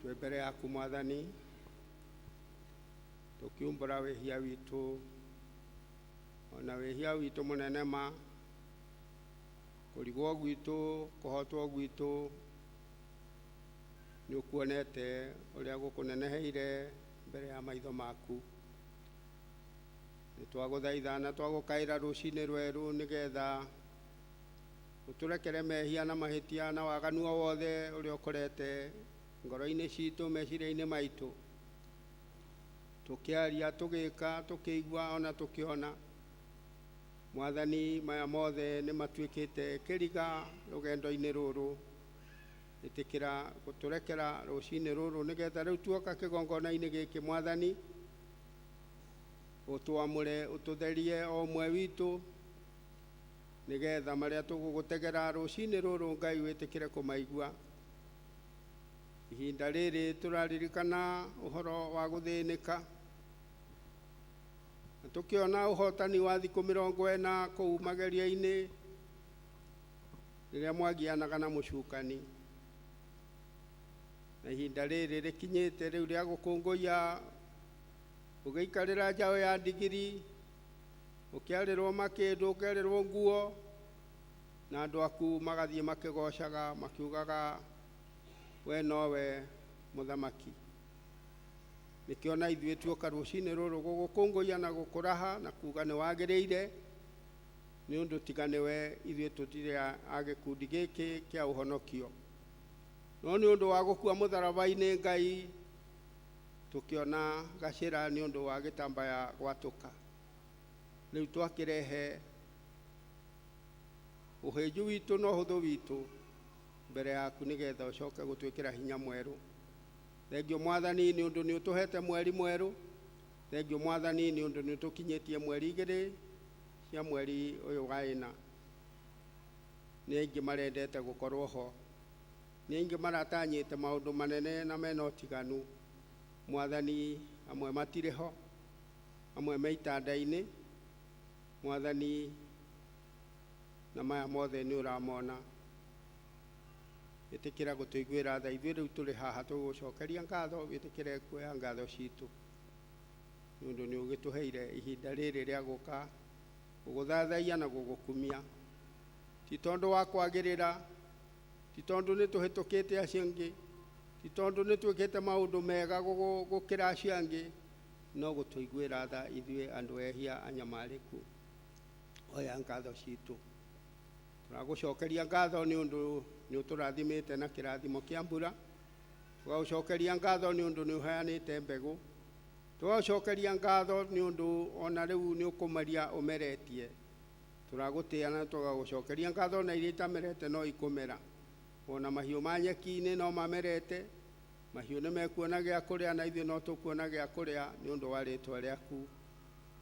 Twĩ mbere yaku Mwathani, tũkiumbũra wĩhia witũ, ona wĩhia witũ mũnene ma kũrigwo gwitũ, kũhotwo gwitũ, nĩ ũkuonete ũrĩa gũkũneneheire mbere ya maitho maku. Nĩ twagũthaitha na twagũkaĩra rũcinĩ rwerũ, nĩgetha ũtũrekere mehia na mahĩtia na waganu o wothe ũrĩa ũkorete ngoro-inĩ citũ, meciria-inĩ maitũ, tũkĩaria, tũgĩka, tũkĩigua, ona tũkĩona. Mwathani, maya mothe nĩ matuĩkĩte kĩriga rũgendo-inĩ rũrũ. Ĩtĩkĩra gũtũrekera rũcinĩ rũrũ, nĩgetha rĩu tuoka kĩgongona-inĩ gĩkĩ, Mwathani, ũtwamũre, ũtũtherie o ũmwe witũ, nĩgetha marĩa tũgũgũtegera rũcinĩ rũrũ, Ngai, wĩtĩkĩre kũmaigua. Ihinda rĩrĩ tũraririkana ũhoro wa gũthĩnĩka na tũkĩona ũhotani wa thikũ 40 kũu mageria-inĩ, rĩrĩa mwagianaga na mũcukani, na ihinda rĩrĩ rĩkinyĩte rĩu rĩa gũkũngũiya, ũgĩikarĩra njaũ ya ndigiri, ũkĩarĩrwo makĩndũ, ũkerĩrwo nguo, na andũ aku magathiĩ makĩgocaga, makiugaga we nowe mũthamaki. Nĩkĩo na ithuĩ tuoka rũcinĩ rũrũ gũgũkũngũiya na gũkũraha na kuga nĩ wagĩrĩire, nĩ ũndũ tiga nĩwe ithuĩ tũtirĩ a gĩkundi gĩkĩ kĩa ũhonokio. No nĩ ũndũ wa gũkua mũtharaba-inĩ, Ngai, tũkĩona gacĩra nĩ ũndũ wa gĩtambaya gwatũka. Rĩu twakĩrehe ũhĩnju witũ na ũhũthũ witũ mbere yaku, nĩgetha ũcoke gũtwĩkĩra hinya mwerũ. Thengio Mwathani, nĩ ũndũ nĩ ũtũhete mweri mwerũ. Thengio Mwathani, nĩ ũndũ nĩ ũtũkinyĩtie mweri 2 cia mweri ũyũ wa 4. Nĩ aingĩ marendete gũkorwo ho, nĩ aingĩ maratanyĩte maũndũ manene na mena ũtiganu. Mwathani, amwe matirĩ ho, amwe me itanda-inĩ, Mwathani, na maya mothe nĩ ũramona. Ĩtĩkĩra gũtũiguĩra tha ithuĩ rĩu tũrĩ haha tũgũcokeria ngatho. Wĩtĩkĩre kuoya ngatho citũ, nĩ ũndũ nĩ ũgĩtũheire ihinda rĩrĩ rĩa gũka gũgũthathaiya na gũgũkumia, ti tondũ wa kwagĩrĩra, ti tondũ nĩ tũhĩtũkĩte acio angĩ, ti tondũ nĩ twĩkĩte maũndũ mega gũkĩra acio angĩ, no gũtũiguĩra tha ithuĩ andũ ehia anyamarĩku. Oya ngatho citũ. Tũragũcokeria ngatho nĩ ũndũ nĩ ũtũrathimĩte na kĩrathimo kĩa mbura. Tũgagũcokeria ngatho nĩ ũndũ nĩ ũheanĩte mbegũ. Tũgagũcokeria ngatho nĩ ũndũ ona rĩu nĩ ũkũmeria ũmeretie. Tũragũtĩa na tũgagũcokeria ngatho, na iria itamerete no ikũmera. Ona mahiũ ma nyeki-inĩ no mamerete, mahiũ nĩ mekuona gĩa kũrĩa, na ithuĩ no tũkuona gĩa kũrĩa nĩ ũndũ wa rĩtwa rĩaku.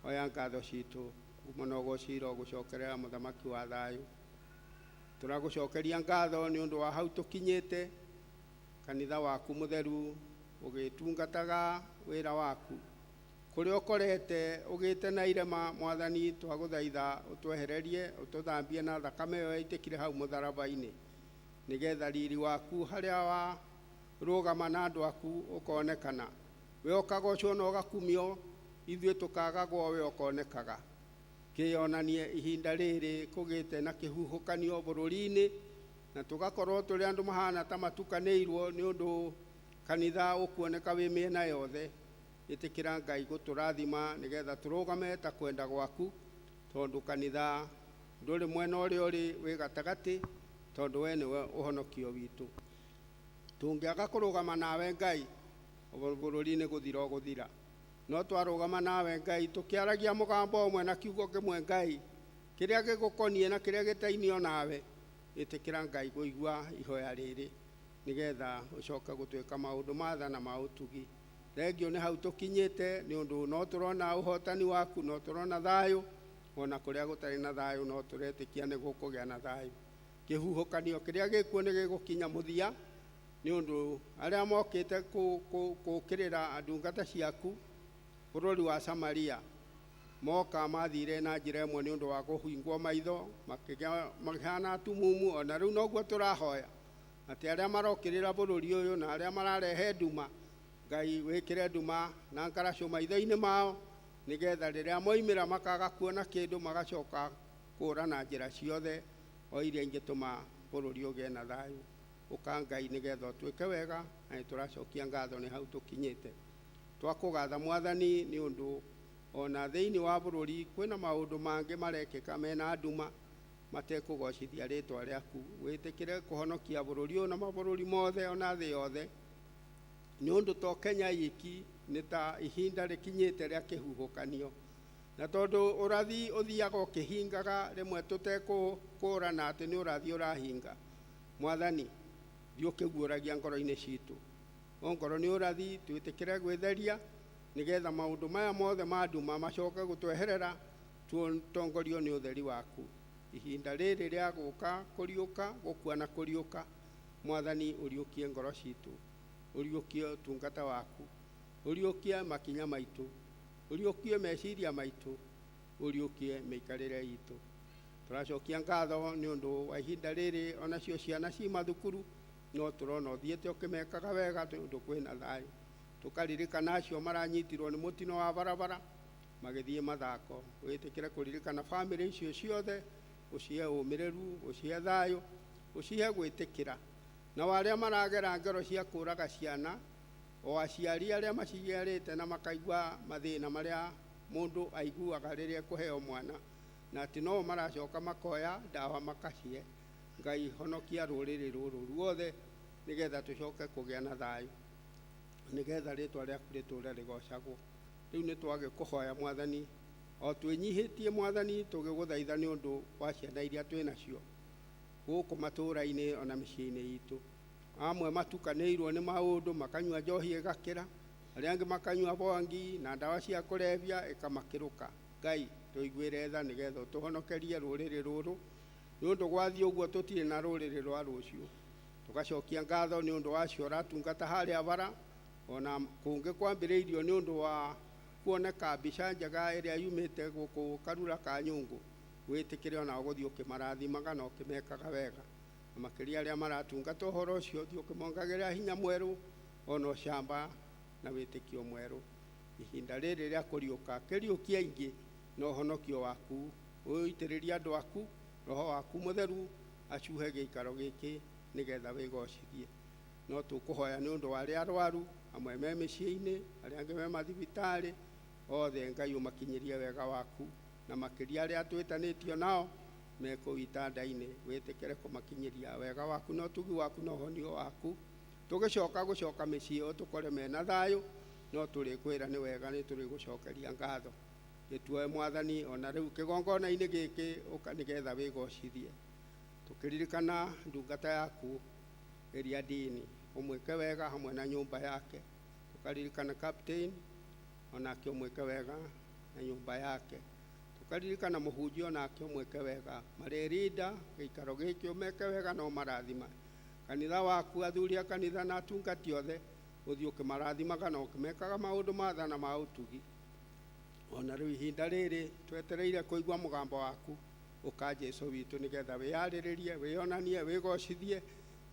Oya ngatho citũ, kuma na ũgociro gũcokerera mũthamaki wa thayũ. Tũragũcokeria ngatho nĩ ũndũ wa hau tũkinyĩte, kanitha waku mũtheru ũgĩtungataga wĩra waku kũrĩa ũkorete ũgĩte na irema. Mwathani, twagũthaitha ũtwehererie, ũtũthambie na thakame ĩyo yaitĩkire hau mũtharaba-inĩ, nĩgetha riri waku harĩa wa rũgama na andũ aku ũkonekana. We ũkagocwo na ũgakumio, ithuĩ tũkagagwo, we ũkonekaga. Kĩonanie ihinda rĩrĩ kũgĩte na kĩhuhũkanio bũrũri-inĩ, na tũgakorwo tũrĩ andũ mahana ta matukanĩirwo, nĩ ũndũ kanitha ũkuoneka wĩ mĩena yothe. Ĩtĩkĩra Ngai gũtũrathima, nĩgetha tũrũgame ta kwenda gwaku, tondũ kanitha ndũrĩ mwena ũrĩa ũrĩ, wĩ gatagatĩ, tondũ we nĩwe ũhonokio witũ. Tũngĩaga kũrũgama nawe Ngai, bũrũri nĩ gũthira ũgũthira. No twarũgama nawe Ngai, tũkĩaragia mũgambo ũmwe na kiugo kĩmwe Ngai, kĩrĩa gĩgũkoniĩ na kĩrĩa gĩtainio nawe, ĩtĩkĩra Ngai kũigua ihoya rĩrĩ, nĩgetha ũcoke gũtuĩka maũndũ ma tha na ma ũtugi. Thengio nĩ hau tũkinyĩte, nĩ ũndũ no tũrona ũhotani waku, no tũrona thayũ, ona kũrĩa gũtarĩ na thayũ no tũretĩkia nĩ gũkũgĩa na thayũ. Kĩhuhũkanio kĩrĩa gĩkuo nĩ gĩgũkinya mũthia, nĩ ũndũ arĩa mokĩte kũũkĩrĩra ndungata ciaku bũrũri wa Samaria moka mathire na njĩra ĩmwe nĩ ũndũ wa kũhingwo maitho, makĩhana atumumu. Ona rĩu noguo tũrahoya atĩ arĩa marokĩrĩra bũrũri ũyũ na arĩa mararehe nduma, Ngai wĩkĩre nduma na ngaracũ maitho-inĩ mao, nĩgetha rĩrĩa moimĩra makaga kuona kĩndũ, magacoka kũũra na njĩra ciothe o iria ingĩtũma bũrũri ũgĩe na thayũ. Ũka Ngai nĩgetha ũtuĩke wega, na nĩtũracokia ngatho nĩ hau tũkinyĩte. Twakũgatha Mwathani nĩ ũndũ ona thĩinĩ wa bũrũri kwĩna maũndũ mangĩ marekĩka mena nduma matekũgocithia rĩtwa rĩaku. Wĩtĩkĩre kũhonokia bũrũri ũyũ na mabũrũri mothe ona thĩ yothe, nĩ ũndũ to Kenya iki nĩ ta ihinda rĩkinyĩte rĩa kĩhuhũkanio, na tondũ ũrathi ũthiaga ũkĩhingaga rĩmwe tũtekũkũrana atĩ nĩ ũrathi ũrahinga. Mwathani, thiĩ ũkĩguũragia ngoro-inĩ citũ, ongorwo nĩ ũrathi twĩtĩkĩre gwĩtheria, nĩgetha maũndũ maya mothe ma nduma macoke gũtweherera, tutongorio nĩ ũtheri waku. Ihinda rĩrĩ rĩa gũka kũriũka, gũkua na kũriũka, Mwathani ũriũkie ngoro citũ, ũriũkie ũtungata waku, ũriũkie makinya maitũ, ũriũkie meciria maitũ, ũriũkie mĩikarĩre itũ. Tũracokia ngatho nĩ ũndũ wa ihinda rĩrĩ, onacio ciana ci mathukuru no tũrona ũthiĩte ũkĩmekaga wega nĩ ũndũ kwĩna thayũ. Tũkaririkana acio maranyitirwo nĩ mũtino wa barabara magĩthiĩ mathako, wĩtĩkĩre kũririkana bamĩrĩ icio ciothe, ũcihe ũmĩrĩru, ũcihe thayũ, ũcihe gwĩtĩkĩra. Nao arĩa maragera ngero cia kũraga ciana, o aciari arĩa maciarĩte na makaigua mathĩna marĩa mũndũ aiguaga rĩrĩa ekũheo mwana, na atĩ no maracoka makoya ndawa makacihe. Ngai honokia rũrĩrĩ rũrũ ruothe nĩgetha tũcoke kũgĩa na thayũ, nĩgetha rĩtwa rĩaku rĩtũre rĩgocagwo. Rĩu nĩ twagĩkũhoya Mwathani, o twĩnyihĩtie Mwathani, tũgĩgũthaitha nĩ ũndũ wa ciana iria twĩ nacio gũkũ matũũra-inĩ ona mĩciĩ-inĩ itũ. Amwe matukanĩirwo nĩ maũndũ, makanyua njohi ĩgakĩra, arĩa angĩ makanyua bongi na ndawa cia kũrebia ĩkamakĩrũka. Ngai tũiguĩre tha nĩgetha ũtũhonokerie rũrĩrĩ rũrũ, nĩ ũndũ gwathiĩ ũguo tũtirĩ na rũrĩrĩ rwa rũciũ. Tũgacokia ngatho nĩ ũndũ wa acio ũratungata harĩa bara, ona kũngĩ kwambĩrĩirio nĩ ũndũ wa kuoneka mbica njega ĩrĩa yumĩte gũkũ Karura ka Nyũngũ. Wĩtĩkĩre ona ũgũthiĩ ũkĩmarathimaga na ũkĩmekaga wega, na makĩria arĩa maratungata ũhoro ũcio, ũthiĩ ũkĩmongagĩrĩra hinya mwerũ ona ũcamba na wĩtĩkio mwerũ. Ihinda rĩrĩ rĩa kũriũka, kĩriũkie aingĩ na ũhonokio waku, ũitĩrĩrie andũ aku roho waku mũtheru acuhe gĩikaro gĩkĩ nĩgetha wĩgocithie. No tũkũhoya nĩ ũndũ wa arĩa arwaru, amwe me mĩciĩ-inĩ, arĩa angĩ me mathibitarĩ, othe Ngai ũmakinyĩrie wega waku, na makĩria arĩa twĩtanĩtio nao me kũu itanda-inĩ, wĩtĩkĩre kũmakinyĩria wega waku na ũtugi waku na ũhonio waku. Tũgĩcoka gũcoka mĩciĩ ĩyo tũkore mena thayũ, no tũrĩkwĩra nĩ wega, nĩ tũrĩgũcokeria ngatho. Gĩtuoe Mwathani ona rĩu kĩgongona-inĩ gĩkĩ, ũka nĩgetha wĩgocithie. Tũkĩririkana ndungata yaku ĩrĩa Dini, ũmwĩke wega hamwe na nyũmba yake. Tũkaririkana captain, onake ũmwĩke wega na nyũmba yake. Tũkaririkana mũhunjia, onake ũmwĩke wega. Marĩrinda gĩikaro gĩkĩ ũmeke wega na ũmarathima. Kanitha waku, athuri a kanitha na atungati othe, ũthiĩ ũkĩmarathimaga na ũkĩmekaga maũndũ ma tha na ma ũtugi. Ona rĩu ihinda rĩrĩ twetereire kũigua mũgambo waku, ũka Jesũ witũ nĩgetha wĩyarĩrĩrie, wĩyonanie, wĩgocithie,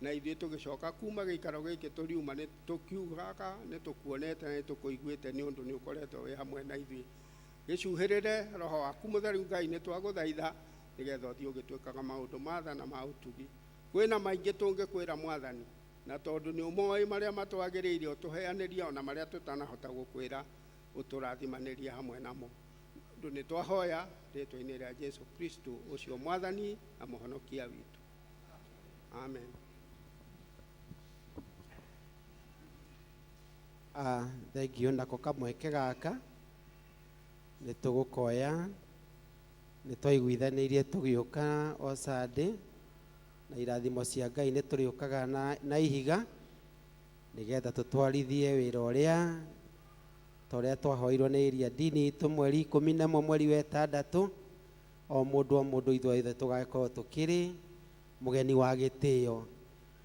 na ithuĩ tũgĩcoka kuma gĩikaro gĩkĩ tũriuma nĩ tũkiugaga nĩ tũkuonete na nĩ tũkũiguĩte, nĩ ũndũ nĩ ũkoretwo wĩ hamwe na ithuĩ. Gĩcuhĩrĩre roho waku mũtheru Ngai, nĩ twagũthaitha nĩgetha ũthiĩ ũgĩtwĩkaga maũndũ ma tha na ma ũtugi. Kwĩna maingĩ tũngĩkwĩra Mwathani, na tondũ nĩ ũmoĩ marĩa matwagĩrĩire ũtũheanĩrie, ona marĩa tũtanahota gũkwĩra ũtũrathimanĩrie hamwe namo. Ũndũ nĩ twahoya rĩtwa-inĩ rĩa Jesũ Kristo ũcio Mwathani na Mũhonokia witũ. Amen. Thengio nako kamweke gaka nĩ tũgũkoya nĩ twaiguithanĩirie tũgĩũka o Sunday na irathimo cia Ngai nĩ tũrĩũkaga na ihiga nĩgetha tũtwarithie wĩra ũrĩa ta ũrĩa twahoirwo nĩ area dini itũ mweri 11 mweri wa ĩtandatũ o mũndũ ithuothe tũgakorwo tũkĩrĩ mũgeni wa gĩtĩo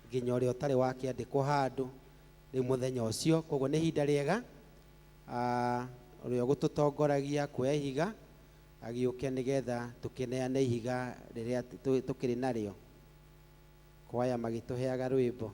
nginya ũrĩa ũtarĩ wakĩandĩkwo handũ rĩu mũthenya ũcio. Koguo nĩ ihinda rĩega ũrĩa ũgũtũtongoragia kuoya ihiga agĩũke nĩgetha tũkĩneane ihiga rĩrĩa tũkĩrĩ narĩo. Kwaya magĩtũheaga rwĩmbo.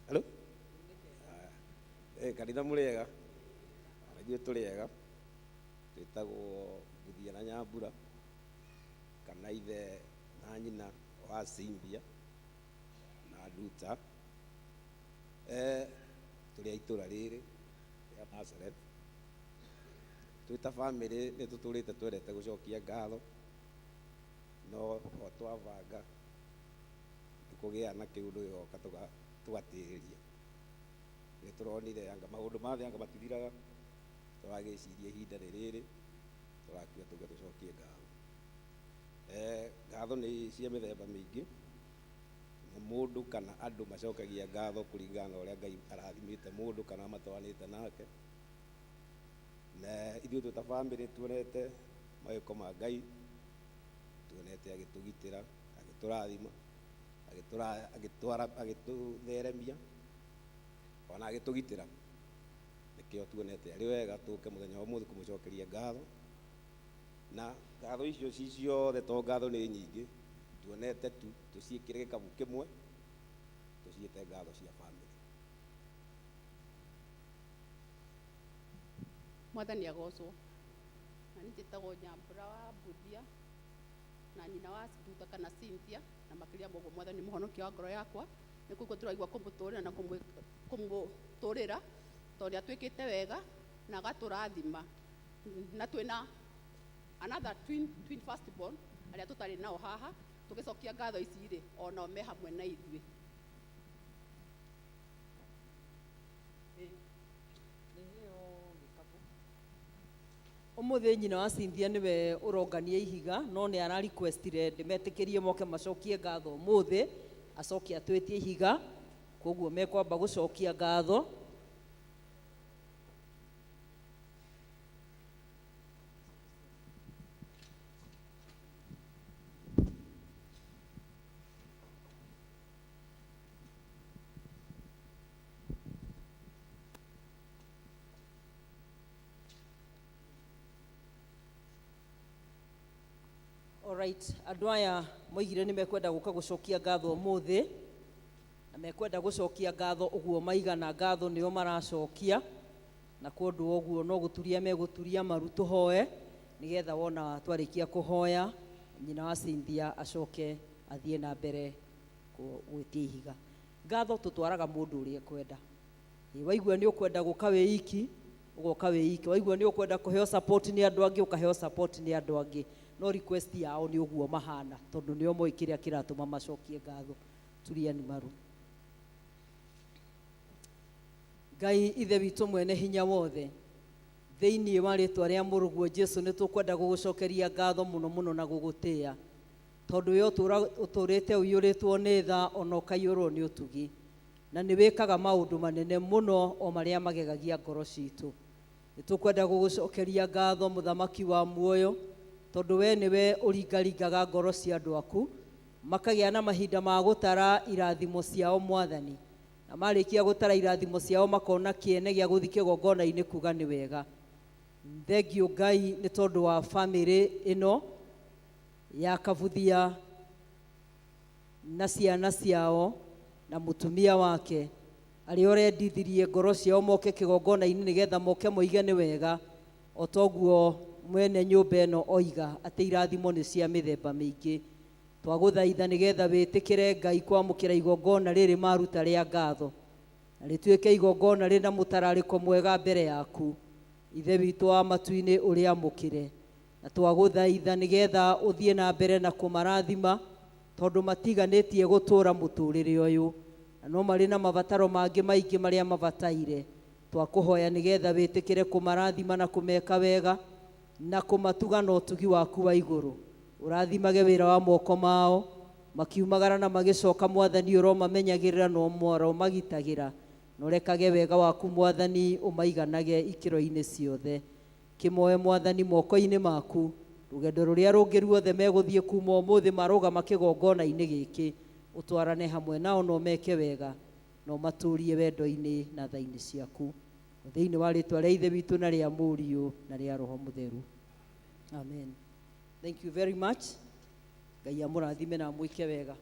Hello? Kanitha mũrĩega, ona ithuĩ tũrĩega, twĩtagwo Mbuthia na Nyambura, kana ithe na nyina wa Cynthia na Nduta. Tũrĩ a itũra rĩrĩ rĩa Nazareth. Twĩ ta bamĩrĩ nĩ tũtũrĩte twendete gũcokia ngatho, no o twabanga nĩ kũgĩa na kĩũndũ gĩgoka tũgatĩrĩria. Nĩ tũronire anga maũndũ ma thĩ anga matithiraga, tũragĩciria ihinda nĩ rĩrĩ, tũrakiuga tũke tũcokie ngatho. Ngatho nĩ cia mĩthemba mĩingĩ, na mũndũ kana andũ macokagia ngatho kũringana na ũrĩa Ngai arathimĩte mũndũ kana matwaranĩte nake. Na ithuĩ twĩ ta bamĩrĩ tuonete mawĩko ma Ngai, tuonete agĩtũgitĩra, agĩtũrathima, agĩtũtheremia, ona agĩtũgitĩra. Nĩkĩo tuonete arĩ wega tũke mũthenya wa ũmũthĩ kũmũcokeria ngatho. Na ngatho icio ci ciothe, to ngatho nĩ nyingĩ, tuonete tu tũciĩkĩre gĩkabu kĩmwe, tũciĩte ngatho cia bamĩrĩ. Mwathani agocwo. Na niĩ njĩtagwo Nyambura wa Mbuthia na nyina wa Nduta kana Cynthia, na makĩria ma ũguo Mwathani mũhonokia wa ngoro yakwa. Nĩ kũigua tũraigua kũmũtũrĩra na kũmũtũrĩra tondũ nĩ atwĩkĩte wega na agatũrathima. Na twĩna another twin first born arĩa tũtarĩ nao haha, tũgĩcokia ngatho ici rĩ, onao me hamwe na ithuĩ. Ũmũthĩ nyina wa Cynthia nĩwe ũrongania ihiga, no nĩ ara requestire ndĩmetĩkĩrie moke macokie ngatho ũmũthĩ, acoke atwĩtie ihiga, koguo mekwamba gũcokia ngatho. Alright, andũ aya moigire nĩ mekwenda gũka gũcokia ngatho ũmũthĩ, na mekwenda gũcokia ngatho ũguo maigana ngatho nĩo maracokia. Na kwa ũndũ wa ũguo no gũturia megũturia maru tũhoe nĩgetha wona twarĩkia kũhoya nyina wa Cynthia acoke athiĩ na mbere gwĩtia ihiga. Ngatho tũtwaraga mũndũ ũrĩa ekwenda. Waigua nĩ ũkwenda gũka wĩ iki, ũgoka wĩ iki. Waigua nĩ ũkwenda kũheo support nĩ andũ angĩ, ũkaheo support nĩ andũ angĩ. No request yao nĩ ũguo mahana, tondũ nĩo moĩ kĩrĩa kĩratũma macokie ngatho. Turiani maru. Ngai ithe witũ mwene hinya wothe, thĩinĩ wa rĩtwa rĩa mũrũguo Jesu nĩ tũkwenda gũgũcokeria ngatho mũno mũno na gũgũtĩĩa, tondũ we ũtũrĩte ũiyũrĩtwo nĩ tha ona ũkaiyũrwo nĩ ũtugi, na nĩ wĩkaga maũndũ manene mũno o marĩa magegagia ngoro citũ. Nĩ tũkwenda gũgũcokeria ngatho mũthamaki wa muoyo, tondũ we nĩwe ũringaringaga ngoro cia andũ aku makagĩa na mahinda ma gũtara irathimo ciao mwathani, na marĩkia gũtara irathimo ciao makona kĩene gĩa gũthiĩ kĩgongona-inĩ kuga nĩ wega. Thengio Ngai nĩ tondũ wa bamĩrĩ ĩno ya Kabuthia na ciana ciao na mũtumia wake arĩa ũrendithirie ngoro ciao moke kĩgongona-inĩ nĩgetha moke moige nĩ wega, o toguo mwene nyũmba ĩno oiga atĩ irathimo nĩ cia mĩthemba mĩingĩ. Twagũthaitha nĩgetha wĩtĩkĩre Ngai kwamũkĩra igongona rĩrĩ maruta rĩa ngatho, na rĩtuĩke igongona rĩna mũtararĩko mwega mbere yaku Ithe witũ wa matu-inĩ ũrĩamũkĩre. Na twagũthaitha nĩgetha ũthiĩ na mbere na kũmarathima, tondũ matiganĩtie gũtũũra mũtũũrĩre ũyũ, na no marĩ na mabataro mangĩ maingĩ marĩa mabataire. Twakũhoya nĩgetha wĩtĩkĩre kũmarathima na kũmeka wega na kũmatuga na ũtugi waku wa igũrũ. Ũrathimage wĩra wa moko mao makiumagara na magĩcoka, mwathani ũromamenyagĩrĩra na ũromagitagĩra, na ũrekage wega waku mwathani ũmaiganage ikĩro-inĩ ciothe. Kĩmoe mwathani moko-inĩ maku rũgendo rũrĩa rũngĩ ruothe megũthiĩ kuma ũmũthĩ marũgama kĩgongona-inĩ gĩkĩ, ũtwarane hamwe nao na ũmeke wega na ũmatũrie wendo-inĩ na tha-inĩ ciaku, thĩinĩ wa rĩtwa rĩa Ithe witũ na rĩa Mũriũ na rĩa Roho Mũtheru. Amen. Thank you very much. Ngai amũrathime na amwĩke wega.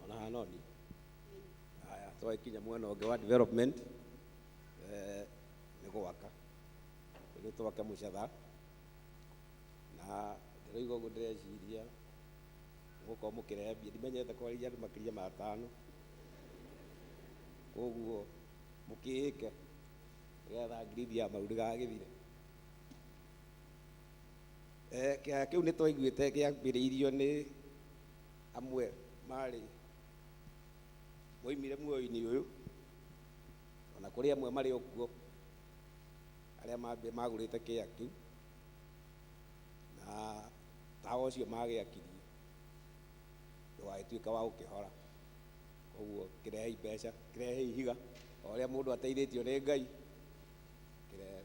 Ona hanoni haya twakinya mwena ũngĩ wa development, nĩ gwaka nĩ twake mũcatha, na ndĩroiga ũguo ndĩreciria mũgũkorwo mũkĩrehe mbia. Ndimenyete kwarĩria andũ makĩria ma atano, koguo mũkĩĩke nĩgetha ngiridi ya maru ndĩgagĩthire. Kĩaya kĩu nĩ twaiguĩte kĩambĩrĩirio nĩ amwe marĩ moimire muoyo-inĩ ũyũ, ona kũrĩ amwe marĩ o kuo arĩa magũrĩte kĩaya kĩu, na tawa ũcio magĩakirie ndũgagĩtuĩka wa gũkĩhora. Koguo kĩrehei mbeca, kĩrehei ihiga, o ũrĩa mũndũ ateithĩtio nĩ Ngai kĩrehe.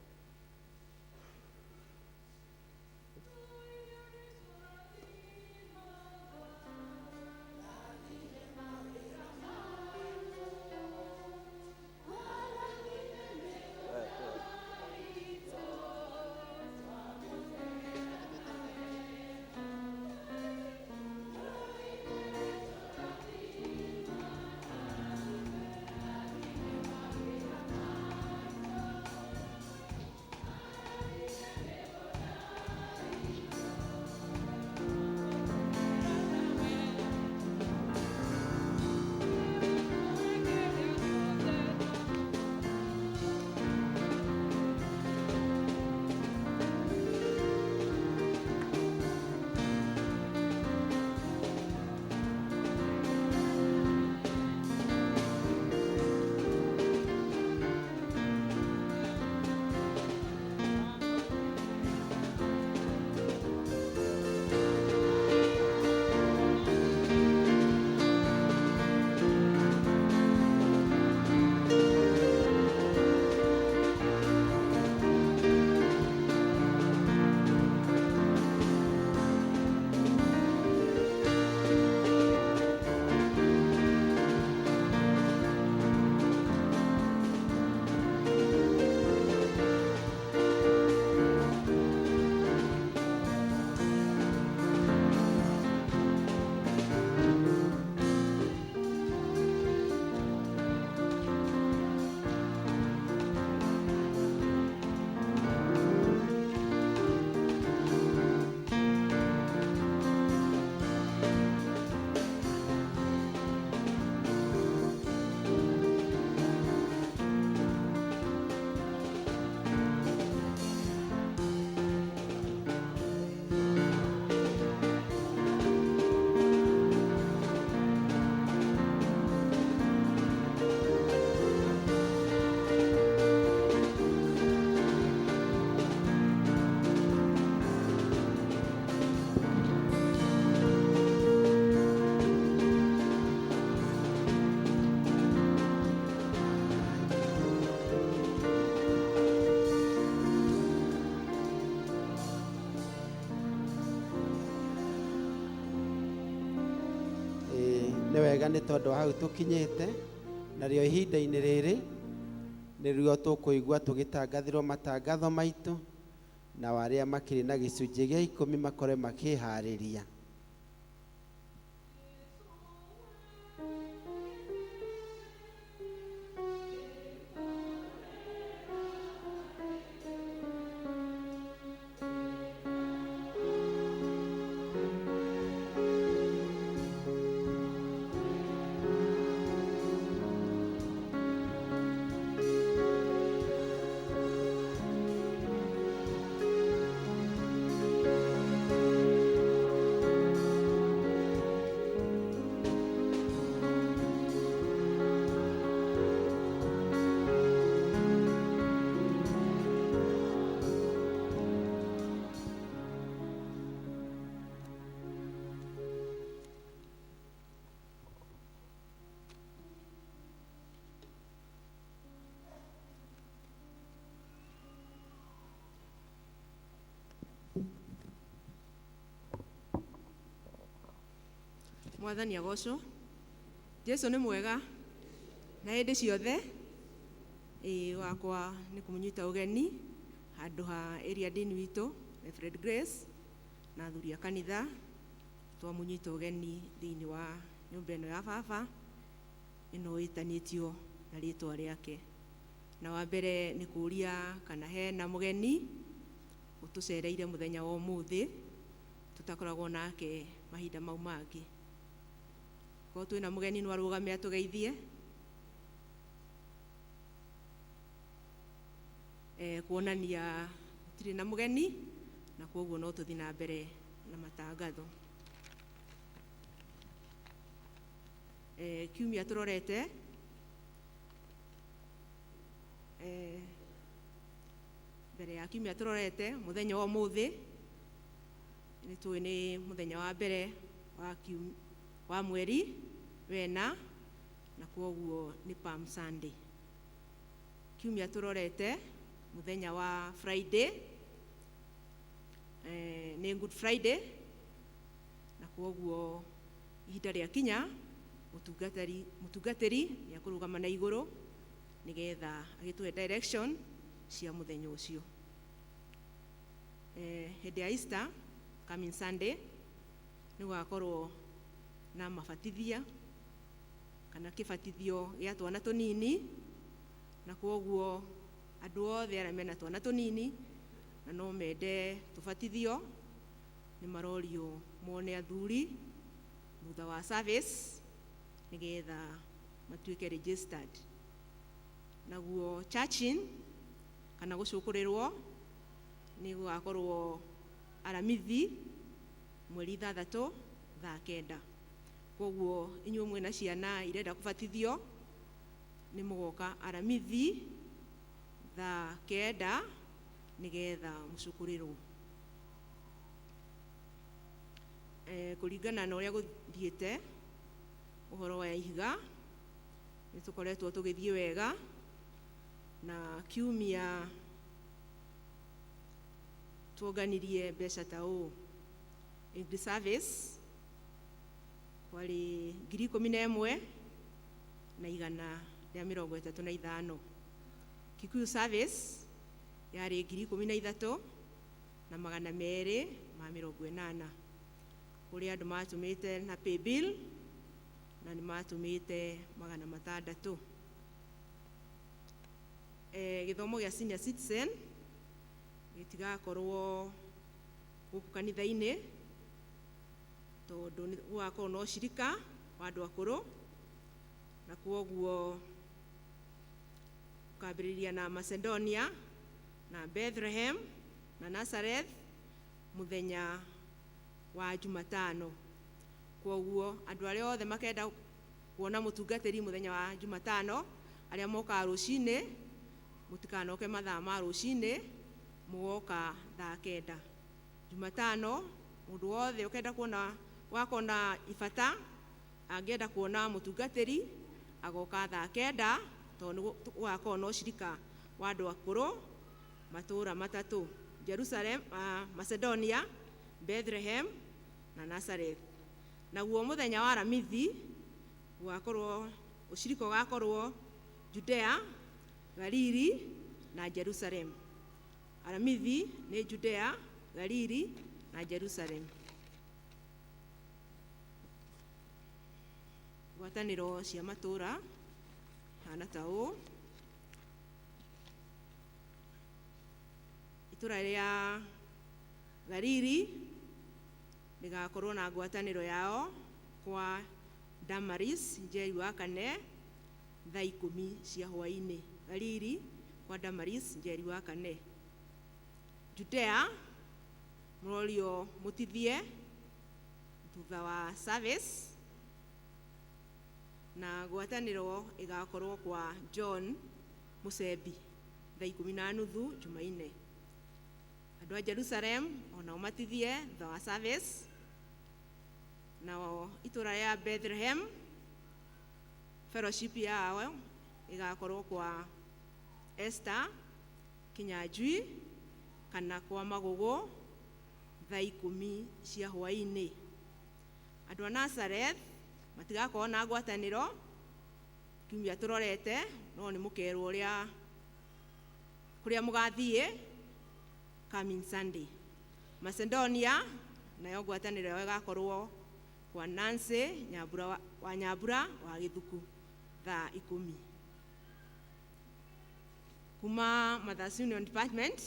Nĩ wega nĩ tondũ wa hau tũkinyĩte, narĩo ihinda-inĩ rĩrĩ nĩrĩo tũkũigua tũgĩtangathĩrwo matangatho maitũ, na arĩa makĩrĩ na gĩcunjĩ gĩa 10 makorwe makĩharĩria. Mwathani agocwo. Jesu nĩ mwega na hĩndĩ ciothe. Ĩĩ wakwa nĩ kũmũnyita ũgeni handũ ha area dean witũ Reverend Grace na athuri a kanitha, twamũnyita ũgeni thĩinĩ wa nyũmba ĩno ya baba ĩno ĩtanĩtio na rĩtwa rĩake. Na wa mbere nĩ kũũria kana hena mũgeni ũtũcereire mũthenya wa ũmũthĩ tũtakoragwo nake mahinda mau mangĩ. Korwo twĩna mũgeni no arũgame atũgeithie. Kuonania gũtirĩ na mũgeni na kwoguo no tũthiĩ na mbere na matangatho. Kiumia tũrorete, mbere ya kiumia tũrorete mũthenya wa ũmũthĩ nĩ tũĩ nĩ mũthenya wa mbere wa mweri wena, na kwoguo nĩ Palm Sunday. Kiumia tũrorete mũthenya wa Friday, nĩ Good Friday, na kwoguo ihinda rĩa kinya mũtungatĩri nĩ akũrũgama na igũrũ nĩgetha agĩtũhe direction cia mũthenya ũcio. Hĩndĩ ya Easter coming Sunday nĩ gũgakorwo na mabatithia kana kĩbatithio gĩa twana tũnini, na kwoguo andũ othe arĩa mena twana tũnini na no mende tũbatithio nĩ marorio mone athuri thutha wa service nĩgetha matuĩke registered. Naguo churching kana gũcũkũrĩrwo nĩ gũgakorwo Aramithi mweri 6 thaa 9. Kwoguo inyuĩ mwĩna ciana irenda kũbatithio nĩ mũgoka Aramithi thaa 9 nĩgetha mũcũkũrĩrwo. Kũringana na ũrĩa gũthiĩte ũhoro wa ihiga nĩ tũkoretwo tũgĩthiĩ wega, na kiumia tuonganirie mbeca ta ũũ. English service kwarĩ 11,135. Kikuyu service yarĩ 13,280. Kũrĩ andũ matũmĩte na pay bill na nĩ matũmĩte 600. Gĩthomo gĩa senior citizen gĩtigakorwo gũkũ kanitha-inĩ tondũ gũgakorwo na ũcirika wa andũ akũrũ, na kwoguo ũkambĩrĩria na Macedonia na Bethlehem na Nazareth mũthenya wa Jumatano. Kwoguo andũ arĩa othe makenda kuona mũtungatĩri mũthenya wa Jumatano, arĩa mokaga rũcinĩ, mũtikanoke mathaa ma rũcinĩ, mũgoka thaa 9. Jumatano mũndũ wothe ũkenda kuona wakona ibata angĩenda kuona mũtungatĩri agoka thaa 9, tondũ gũgakorwo na ũcirika wa andũ akũrũ matũũra matatũ: Jerusalem, Macedonia, Bethlehem na Nazareth. Naguo mũthenya wa Aramithi Gũgakorwo ũcirika ũgakorwo Judea, Galili na Jerusalem. Aramithi nĩ Judea, Galili na Jerusalem. Ngwatanĩro cia matũũra hana ta ũũ: itũra rĩa Galili rĩgakorwo na ngwatanĩro yao kwa Damaris Njeri wa kane thaa 10 cia hwaĩ-inĩ. Galili kwa Damaris Njeri wa kane. Judea mũrorio mũtithie thutha wa service, na ngwatanĩro ĩgakorwo kwa John Musembi thaa 10:30 Jumaine. Andũ a Jerusalem onao matithie thutha wa service. Nao itũra rĩa Bethlehem fellowship yao ĩgakorwo kwa Esther Kinyanjui kana kwa Magũgũ thaa 10 cia hwaĩ-inĩ. Andũ a Nazareth matigakorwo na ngwatanĩro kiumia tũrorete, no nĩ mũkerwo ũrĩa kũrĩa mũgathiĩ coming Sunday. Macedonia nayo ngwatanĩro yao ĩgakorwo kwa Nancy Nyambura wa Nyambura wa Gĩthuku thaa 10. Kuma Mothers Union Department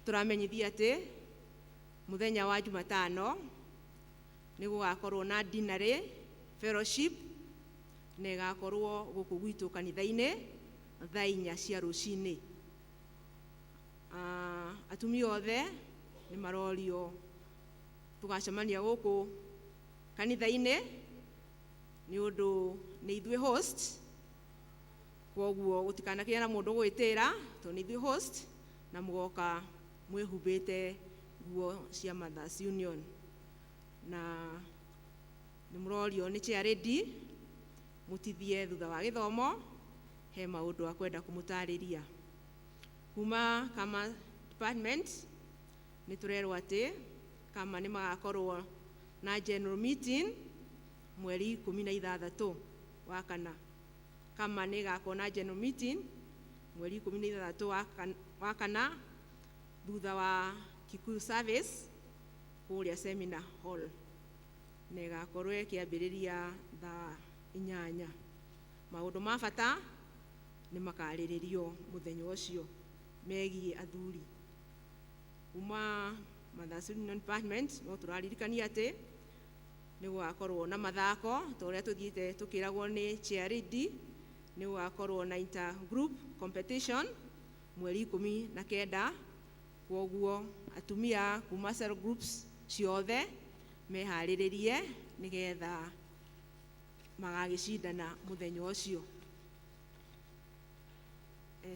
tũramenyithia atĩ mũthenya wa Jumatano nĩ gũgakorwo na dinner fellowship, na ĩgakorwo gũkũ gwitũ kanitha-inĩ thaa 4 cia rũcinĩ. Atumia othe nĩ marorio tũgacemania gũkũ kanitha-inĩ nĩ ũndũ nĩ ithuĩ host, kwoguo gũtikanakĩgĩe na mũndũ gwĩtĩra tondũ nĩ ithuĩ host, na mũgoka mwĩhumbĩte nguo cia Mothers Union. Na nĩ mũrorio nĩ chair lady mũtithie thutha wa gĩthomo, he maũndũ akwenda kũmũtarĩria. Kuma Kama Department nĩ tũrerwo atĩ Kama nĩ magakorwo na general meeting mweri 16 wa kana. Kama nĩ ĩgakorwo na general meeting mweri 16 wa kana thutha wa Kikuyu service kũrĩa seminar hall, na ĩgakorwo ĩkĩambĩrĩria thaa 8. Maũndũ ma bata nĩ makarĩrĩrio mũthenya ũcio megiĩ athuri. Kuma Mothers Union Department no tũraririkania atĩ nĩ gũgakorwo na mathako ta ũrĩa tũthiĩte tũkĩragwo nĩ chair lady, nĩ gũgakorwo na inter group competition mweri 19. Kwoguo atumia kuma cell groups ciothe meharĩrĩrie nĩgetha magagĩcindana mũthenya ũcio.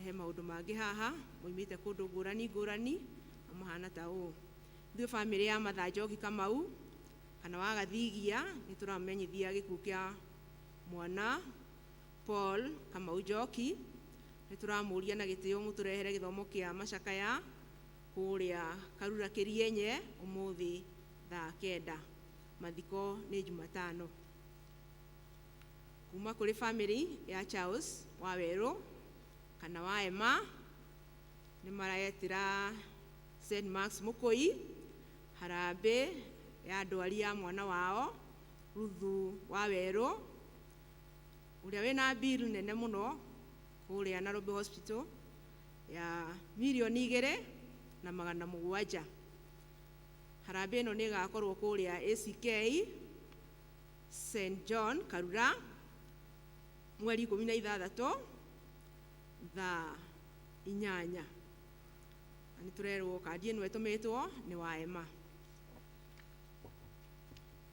He maũndũ mangĩ haha moimĩte kũndũ ngũrani ngũrani mahana ta ũũ: ithuĩ bamĩrĩ ya Martha Njoki Kamau kana wa Gathigia nĩ tũramenyithia gĩkuũ kĩa mwana Paul Kamau Njoki. Nĩ tũramũria na gĩtĩo mũtũrehere gĩthomo kĩa macakaya kũrĩa Karura Kĩrienye ũmũthĩ thaa 9. Mathiko nĩ Jumatano. Kuma kũrĩ bamĩrĩ ya Charles wa Werũ kana wa Emma nĩ maretĩra St Marks Mũkũi harambĩ ya ndwari ya mwana wao Ruthu wa Werũ ũrĩa wĩna bill nene mũno kũrĩa Nairobi Hospital ya 2,700,000. Harambĩ ĩno nĩ ĩgakorwo kũrĩa ACK St John Karura mweri 16 thaa 8. Na nĩ tũrerwo kandi ĩno ĩtũmĩtwo nĩ wa Emma.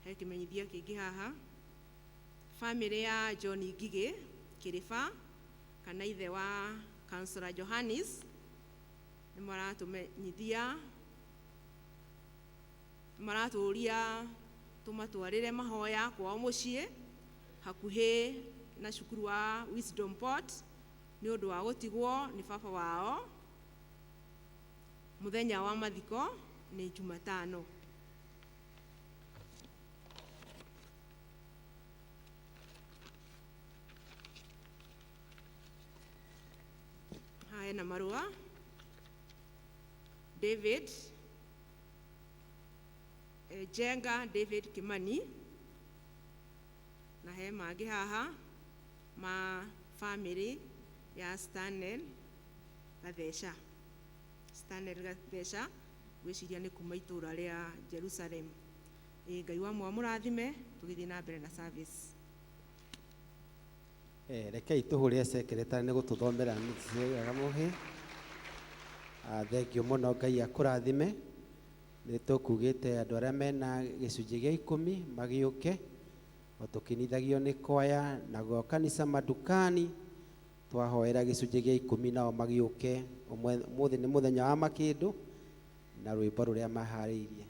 He kĩmenyithia kĩngĩ haha: bamĩrĩ ya John Ngigĩ Kĩrĩba kana ithe wa Councillor Johannes nĩ maratũmenyithia, maratũria tũmatwarĩre mahoya kwao mũciĩ hakuhĩ na cukuru wa Wisdom Port nĩ ũndũ wa gũtigwo nĩ baba wao. Mũthenya wa mathiko nĩ Jumatano. Hena marũa David Jenga David Kimani, na he mangĩ haha ma family ya Stanley Gatheca. Stanley Gatheca ngwĩciria nĩ kuma itũra rĩa Jerusalem. Ĩ Ngai wa mwamũrathime, tũgĩthiĩ na mbere na service. Rekei tũhũrĩre secretary nĩ gũtũthomera wega mũhĩ. Thengiũ mũno, Ngai akũrathime. Nĩ tũkugĩte andũ arĩa mena gĩcunjĩ gĩa 10 magĩũke o tũkinithagio nĩ kwaya, naguo kanitha madukani twahoera gĩcunjĩ gĩa 10 nao magĩũke. Ũmũthĩ nĩ mũthenya wa makĩndũ na rwĩmbo rũrĩa maharĩirie.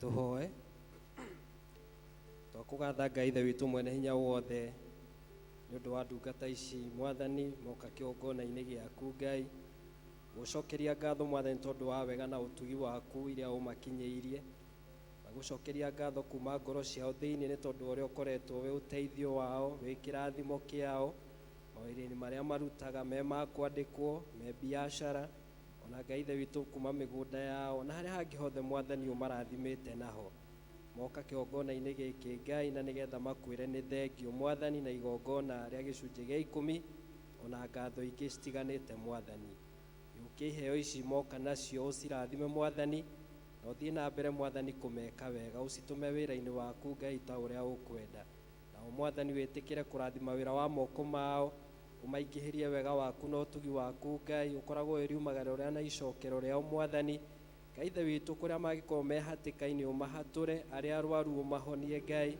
Tũhoe. Twakũgatha Ngai Ithe witũ mwene hinya wothe nĩ ũndũ wa ndungata ici Mwathani moka kĩgongona-inĩ gĩaku Ngai, gũcokeria ngatho Mwathani tondũ wa wega na ũtugi waku iria ũmakinyĩirie, na gũcokeria ngatho kuma ngoro ciao thĩinĩ nĩ tondũ ũrĩa ũkoretwo wĩ ũteithio wao, wĩ kĩrathimo kĩao mawĩra-inĩ marĩa marutaga me ma kwandĩkwo, me biacara, ona Ngai Ithe witũ kuma mĩgũnda yao na harĩa hangĩ hothe Mwathani ũmarathimĩte naho. Moka kĩgongona-inĩ gĩkĩ Ngai na nĩgetha makwĩre nĩ thengio Mwathani na igongona rĩa gĩcunjĩ gĩa 10 ona ngatho ingĩ citiganĩte Mwathani. Yũkie iheo ici moka nacio ũcirathime Mwathani, na ũthiĩ na mbere Mwathani kũmeka wega, ũcitũme wĩra-inĩ waku Ngai ta ũrĩa ũkwenda. Nao Mwathani wĩtĩkĩre kũrathima wĩra wa moko mao, ũmaingĩhĩrie wega waku na ũtugi waku Ngai, ũkoragwo wĩ riumagara rĩa na icokero rĩao Mwathani. Ngai Ithe witũ kũrĩa mangĩkorwo me hatĩka-inĩ ũmahatũre, arĩa arwaru ũmahonie Ngai,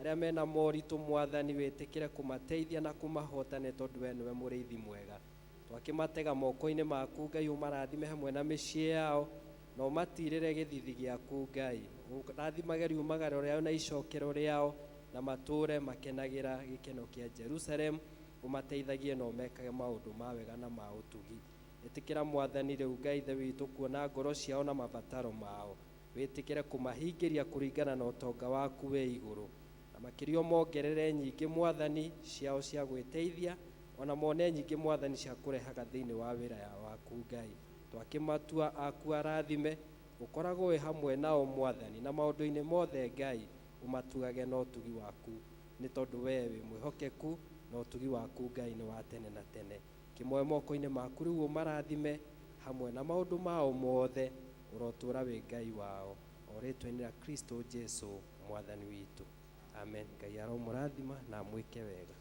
arĩa mena moritũ Mwathani wĩtĩkĩre kũmateithia na kũmahota nĩ tondũ we nĩwe mũrĩithi mwega. Twakĩmatega moko-inĩ maku Ngai, ũmarathime hamwe na mĩciĩ yao na ũmatirĩre gĩthithi gĩaku Ngai, ũrathimage riumagaro rĩao na icokero rĩao na matũre makenagĩra gĩkeno kĩa Jerusalem, ũmateithagie na ũmekage maũndũ ma wega na ma ũtugi. Ĩtĩkĩra Mwathani rĩu Ngai Ithe witũ kuona ngoro ciao na mabataro mao, wĩtĩkĩre kũmahingĩria kũringana na ũtonga waku wĩ igũrũ, na makĩria ũmongerere nyingĩ Mwathani ciao cia gwĩteithia, ona mone nyingĩ Mwathani cia kũrehaga thĩinĩ wa wĩra ya waku Ngai. Twakĩmatua aku arathime, ũkoragwo wĩ hamwe nao Mwathani, na maũndũ-inĩ mothe Ngai ũmatugage na ũtugi waku, nĩ tondũ we wĩ mwĩhokeku na ũtugi waku Ngai nĩ wa tene na tene. Kĩmoe moko-inĩ maku rĩu ũmarathime hamwe na maũndũ mao mothe, ũrotũũra wĩ Ngai wao, o rĩtwa-inĩ rĩa Kristo Jesu Mwathani witũ. Amen. Ngai aromũrathima na amwĩke wega.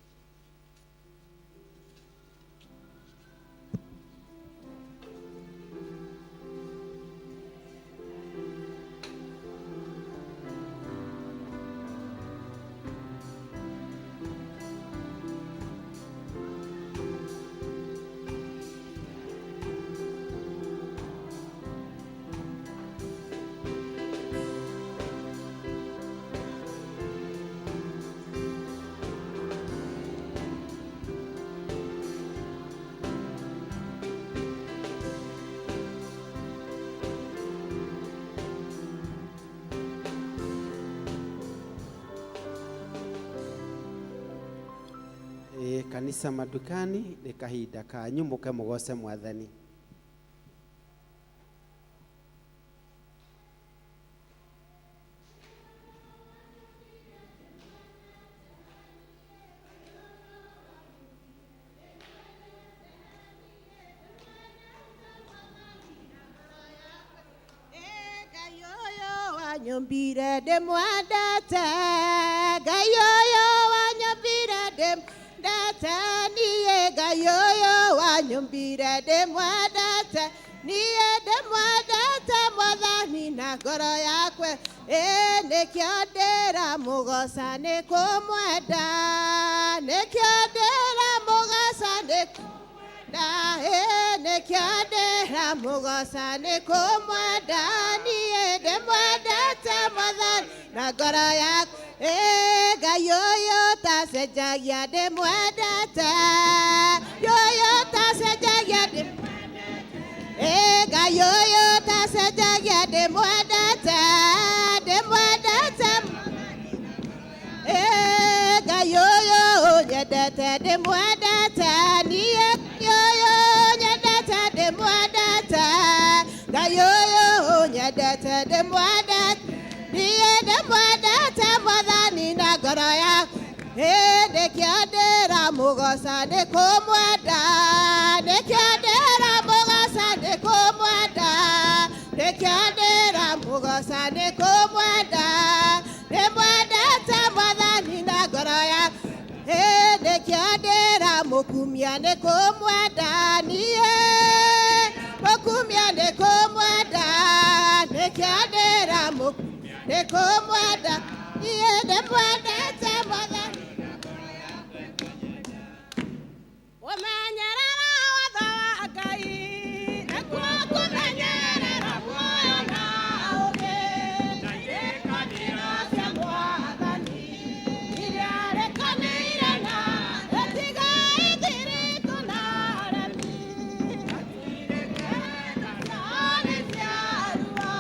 Kanisa Madukani nĩ kahinda kanyu mũke mũgoce mwathani. Wanyumbire ndĩmwendete, Ngai ũyũ wanyumbire ndĩmwendete, niĩ Ngai ũyũ wanyumbire ndĩmwendete, niĩ ndĩmwendete mwathani na ngoro yakwa, ĩ nĩkĩo ndĩramũgoca nĩ kũmwenda, nĩkĩo ndĩramũgoca nĩ kũmwenda, ĩ nĩkĩo ndĩramũgoca nĩ kũmwenda, niĩ ndĩmwendete mwathani na ngoro yakwa, ĩ Ngai ũyũ ũtacenjagia ndĩmwendete, ũyũ ũtacenjagia ndĩmwendete, ĩ Ngai ũyũ ũtacenjagia ndĩmwendete, ndĩmwendete, ĩ Ngai ũyũ ũnyendete ndĩmwendete, niĩ ũyũ ũnyendete ndĩmwendete, Ngai ũyũ ũnyendete ndĩmwendete, niĩ ndĩmwendete mwathani na ngoro yakwa, ĩ nĩkĩo ndĩramũgoca nĩ kũmwenda, nĩkĩo ndĩramũgoca nĩ kũmwenda, nĩkĩo ndĩramũgoca nĩ kũmwenda, ndĩmwendete mwathani na ngoro yakwa, ĩ nĩkĩo ndĩramũkumia nĩ kũmwenda, niĩ mũkumia nĩ kũmwenda, nĩkĩo ndĩramũkumia nĩ kũmwenda, niĩ ndĩmwendete mwathani. Ũmenyerera watho wa Ngai nĩkuo kũmenyerera muoyo na ũũgĩ, na irĩkanĩro cia mwathani iria arĩkanĩire na ĩtiga ithiritũ na aremi, nĩ cia ruo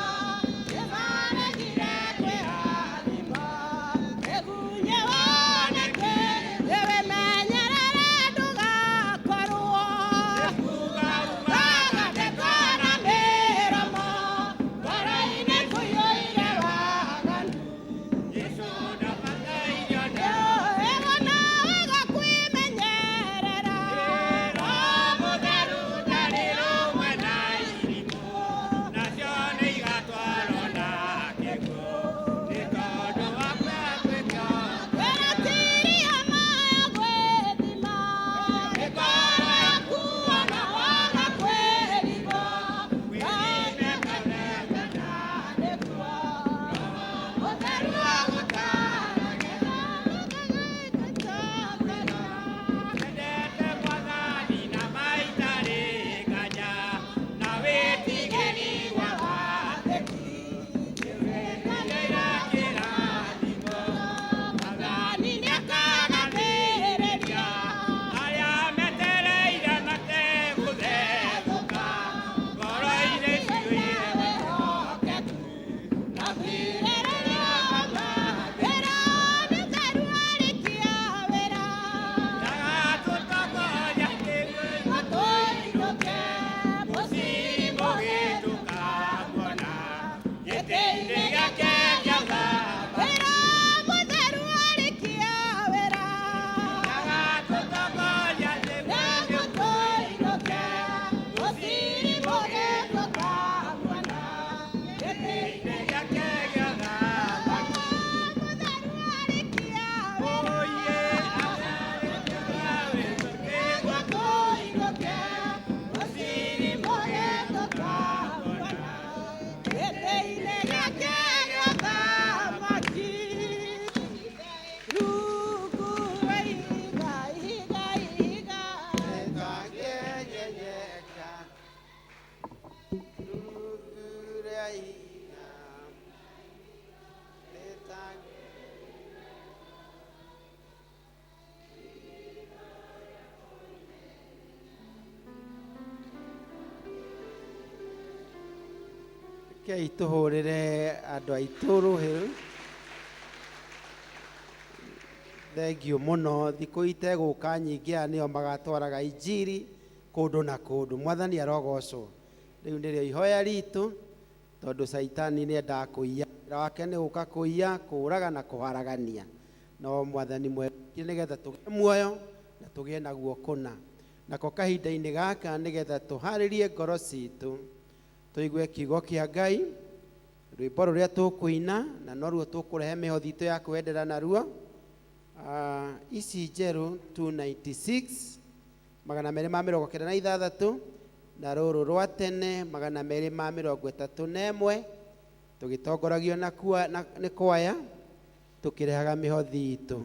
nĩmaregire kwĩrathima, ĩgunye woneke ĩwĩmenyerere ndũgakorwo ũgathekwo na mĩromo, ngoro-inĩ kũiyũire waganu. Ĩgona wega kwĩmenyerera, Roho Mũtheru ndarĩ rũmwe na irimũ, nacio nĩ igatwarwo na kĩguũ nĩ tondũ wa kwĩhokwo. Wĩratiria mayo gwĩthima, mĩkora yaku ona waga kwĩrigwo, nĩkuo Mũtheru agũtaaragĩra. Endete mwathani na maitarĩ nganja, na wĩtigĩri wa wathĩki nĩwĩtigĩra kĩrathimo. Mwathani nĩakagathĩrĩria arĩa metereire mategũthethũka, ngoro-inĩ ciyũire wĩhokeku na kwĩrĩrĩria ma. Wĩra mũtheru arĩkia wĩra, Ndagatũtongoria nĩguo tũinũke mũciĩ mũgĩtũkamuona gĩtĩ-inĩ gĩake kĩa ũthamaki. Wĩra mũtheru arĩkia wĩra, Ndagatũtongoria nĩguo tũinũke mũciĩ mũgĩtũkamuona gĩtĩ-inĩ gĩake kĩa ũthamaki. Mũtheru arĩkia wĩra, nĩguo tũinũke mũciĩ mũgĩtũkamuona gĩtĩ-inĩ gĩake kĩa ũthamaki. Rungu rwa ihiga, ihiga, ihiga. Nĩtwangenyenyeka rungu rwa ihiga, Rekei tũhũrĩre andũ aitũ rũhĩ. Thengiũ mũno. Thikũ itegũka nyingĩ, aya nĩo magatwaraga injiri kũndũ na kũndũ. Mwathani arogocwo. Rĩu nĩrĩo ihoya ritũ, tondũ caitani nĩ endaga kũiya. Wĩra wake nĩ gũka kũiya, kũũraga na kũharagania, no Mwathani mwega nĩgetha tũgĩe muoyo na tũgĩe naguo kũna. Nako kahinda-inĩ gaka nĩgetha tũharĩrie ngoro citũ tũigue kiugo kĩa Ngai, rwĩmbo rũrĩa tũkũina na noruo tũkũrehe mĩhothi itũ ya kwendera naruo. Ici njerũ 296, 296, na rũrũ rwa tene 231, tũgĩtongoragio na nĩ kwaya tũkĩrehaga mĩhothi itũ.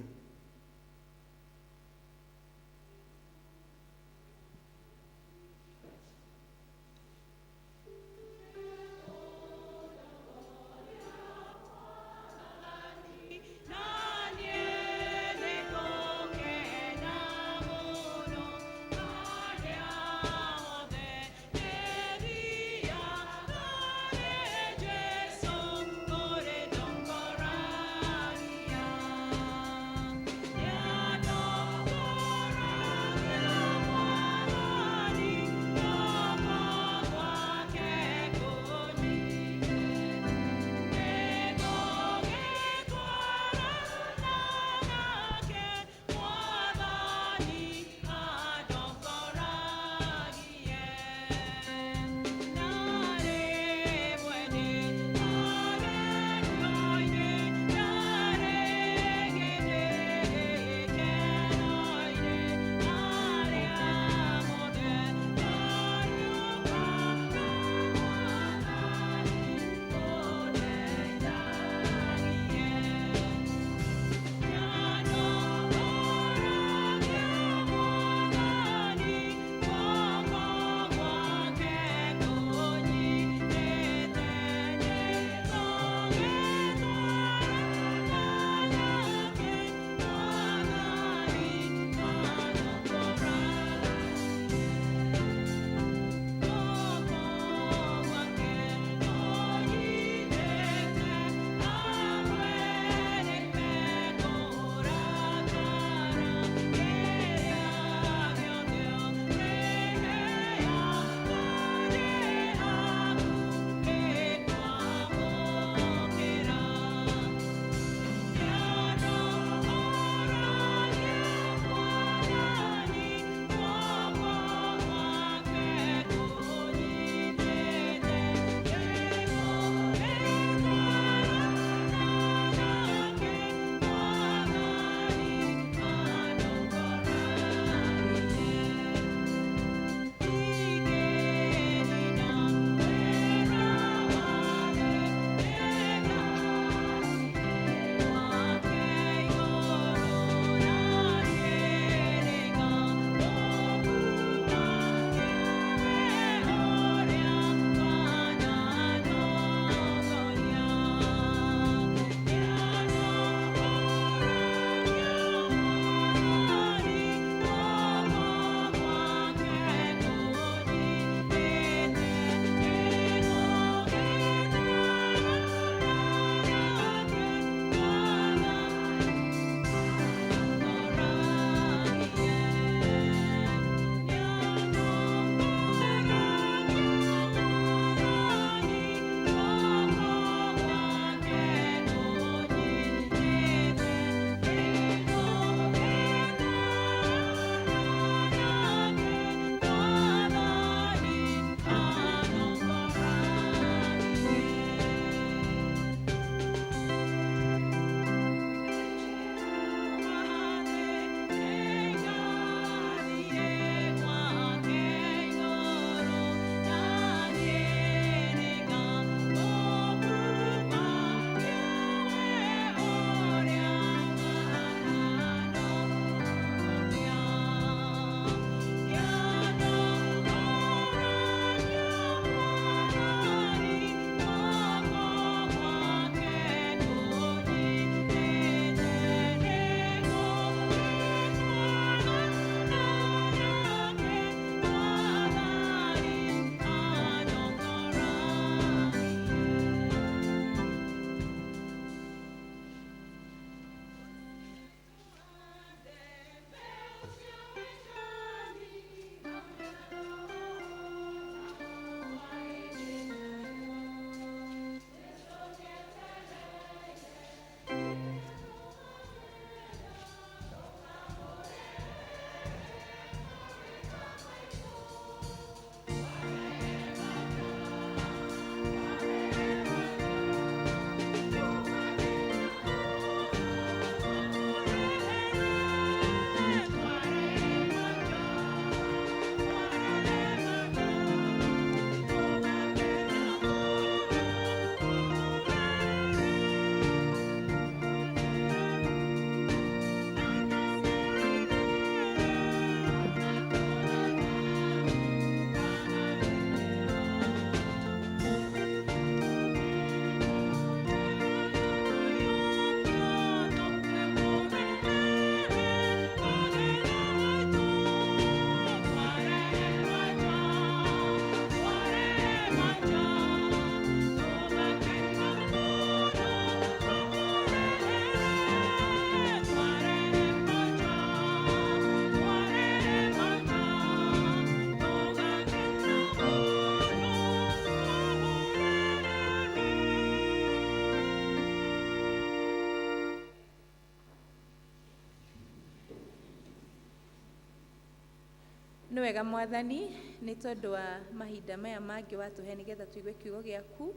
Nĩ wega Mwathani, nĩ tondũ wa mahinda maya mangĩ watũhe nĩgetha tũigue kiugo gĩaku.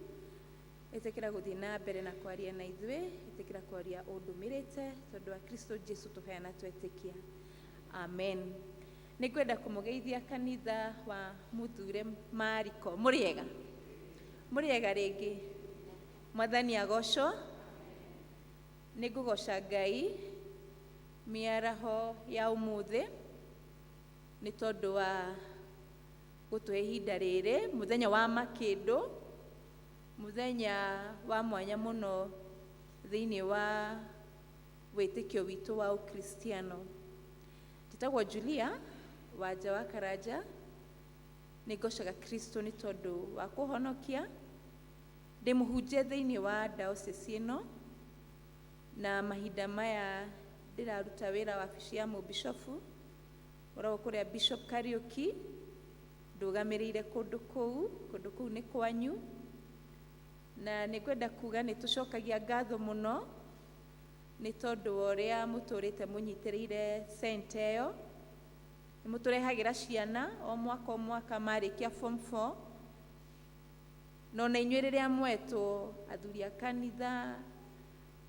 Ĩtĩkĩra gũthiĩ na mbere na kwaria na ithuĩ, ĩtĩkĩra kwaria ũndũmĩrĩte, tondũ wa Kristo Jesu tũheana twetĩkia. Amen. Nĩ ngwenda kũmũgeithia kanitha wa Mũthure Mariko. Mũrĩega? Mũrĩega rĩngĩ? Mwathani agocwo. Nĩ ngũgoca Ngai mĩaraho ya ũmũthĩ nĩ tondũ wa gũtũhe ihinda rĩrĩ, mũthenya wa makĩndũ, mũthenya wa mwanya mũno thĩinĩ wa wĩtĩkio witũ wa Ũkristiano. Njĩtagwo Julia Wanja wa Karanja, nĩ ngocaga Kristo nĩ tondũ wa kũhonokia. Ndĩ mũhunjia thĩinĩ wa diocese ĩno, na mahinda maya ndĩraruta wĩra wabici ya mũbishofu ũragwo kũrĩa Bishop Kariuki, ndũgamĩrĩire kũndũ kũu, kũndũ kũu nĩ kwanyu. Na nĩ ngwenda kuga nĩ tũcokagia ngatho mũno nĩ tondũ wa ũrĩa mũtũrĩte mũnyitĩrĩire center ĩyo. Nĩ mũtũrehagĩra ciana o mwaka o mwaka marĩkia form 4. Na ona inyuĩ rĩrĩa mwetwo athuri a kanitha,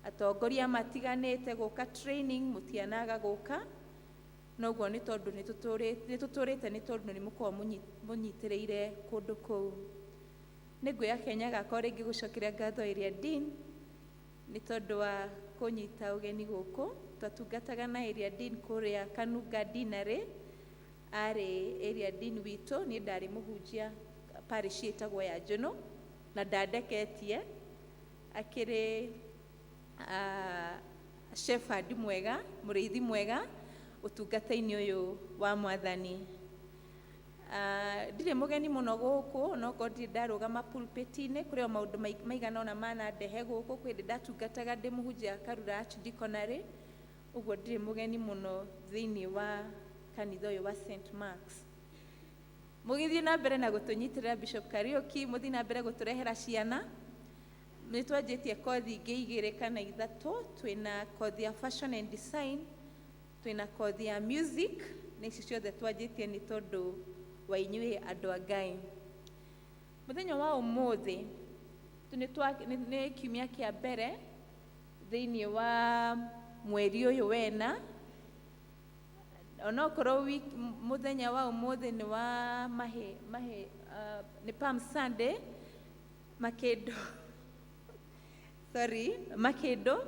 atongoria matiganĩte gũka training, mũtianaga gũka. Noguo nĩ tondũ nĩ tũtũrĩte nĩ tondũ nĩ mũkoragwo mũnyitĩrĩire kũndũ kũu. Nĩ nguoya kenya gakwa rĩngĩ gũcokeria ngatho ĩrĩa Dean nĩ tondũ wa kũnyita ũgeni gũkũ. Twatungataga na area Dean kũrĩa Kanunga Deanery, arĩ area Dean witũ, niĩ ndarĩ mũhunjia parish ĩtagwo ya Njũnũ, na ndandeketie, akĩrĩ shepherd mwega, mũrĩithi mwega ũtungata-inĩ ũyũ wa Mwathani. Ndirĩ mũgeni mũno gũkũ, onokorwo ndirĩ ndarũgama pulpit-inĩ, kũrĩ o maũndũ maigana ũna manandehe gũkũ. Kwĩ hĩndĩ ndatungataga ndĩ mũhunjia Karura Archdeaconry, ũguo ndirĩ mũgeni mũno thĩinĩ wa kanitha ũyũ wa St. Mark's. Mũgĩthiĩ na mbere na gũtũnyitĩrĩra Bishop Kariuki, mũthiĩ na mbere gũtũrehera ciana. Nĩ twanjĩtie kothi ingĩ 2 kana 3, twĩna kothi ya fashion and design, twĩna kothi ya music, na ici ciothe twanjĩtie nĩ tondũ wa inyuĩ andũ a Ngai. Mũthenya wa ũmũthĩ, nĩ kiumia kĩa mbere thĩinĩ wa mweri ũyũ wena, onokorwo mũthenya wa ũmũthĩ nĩ wa mahe, mahe, nĩ Palm Sunday, makĩndũ, sorry, makĩndũ,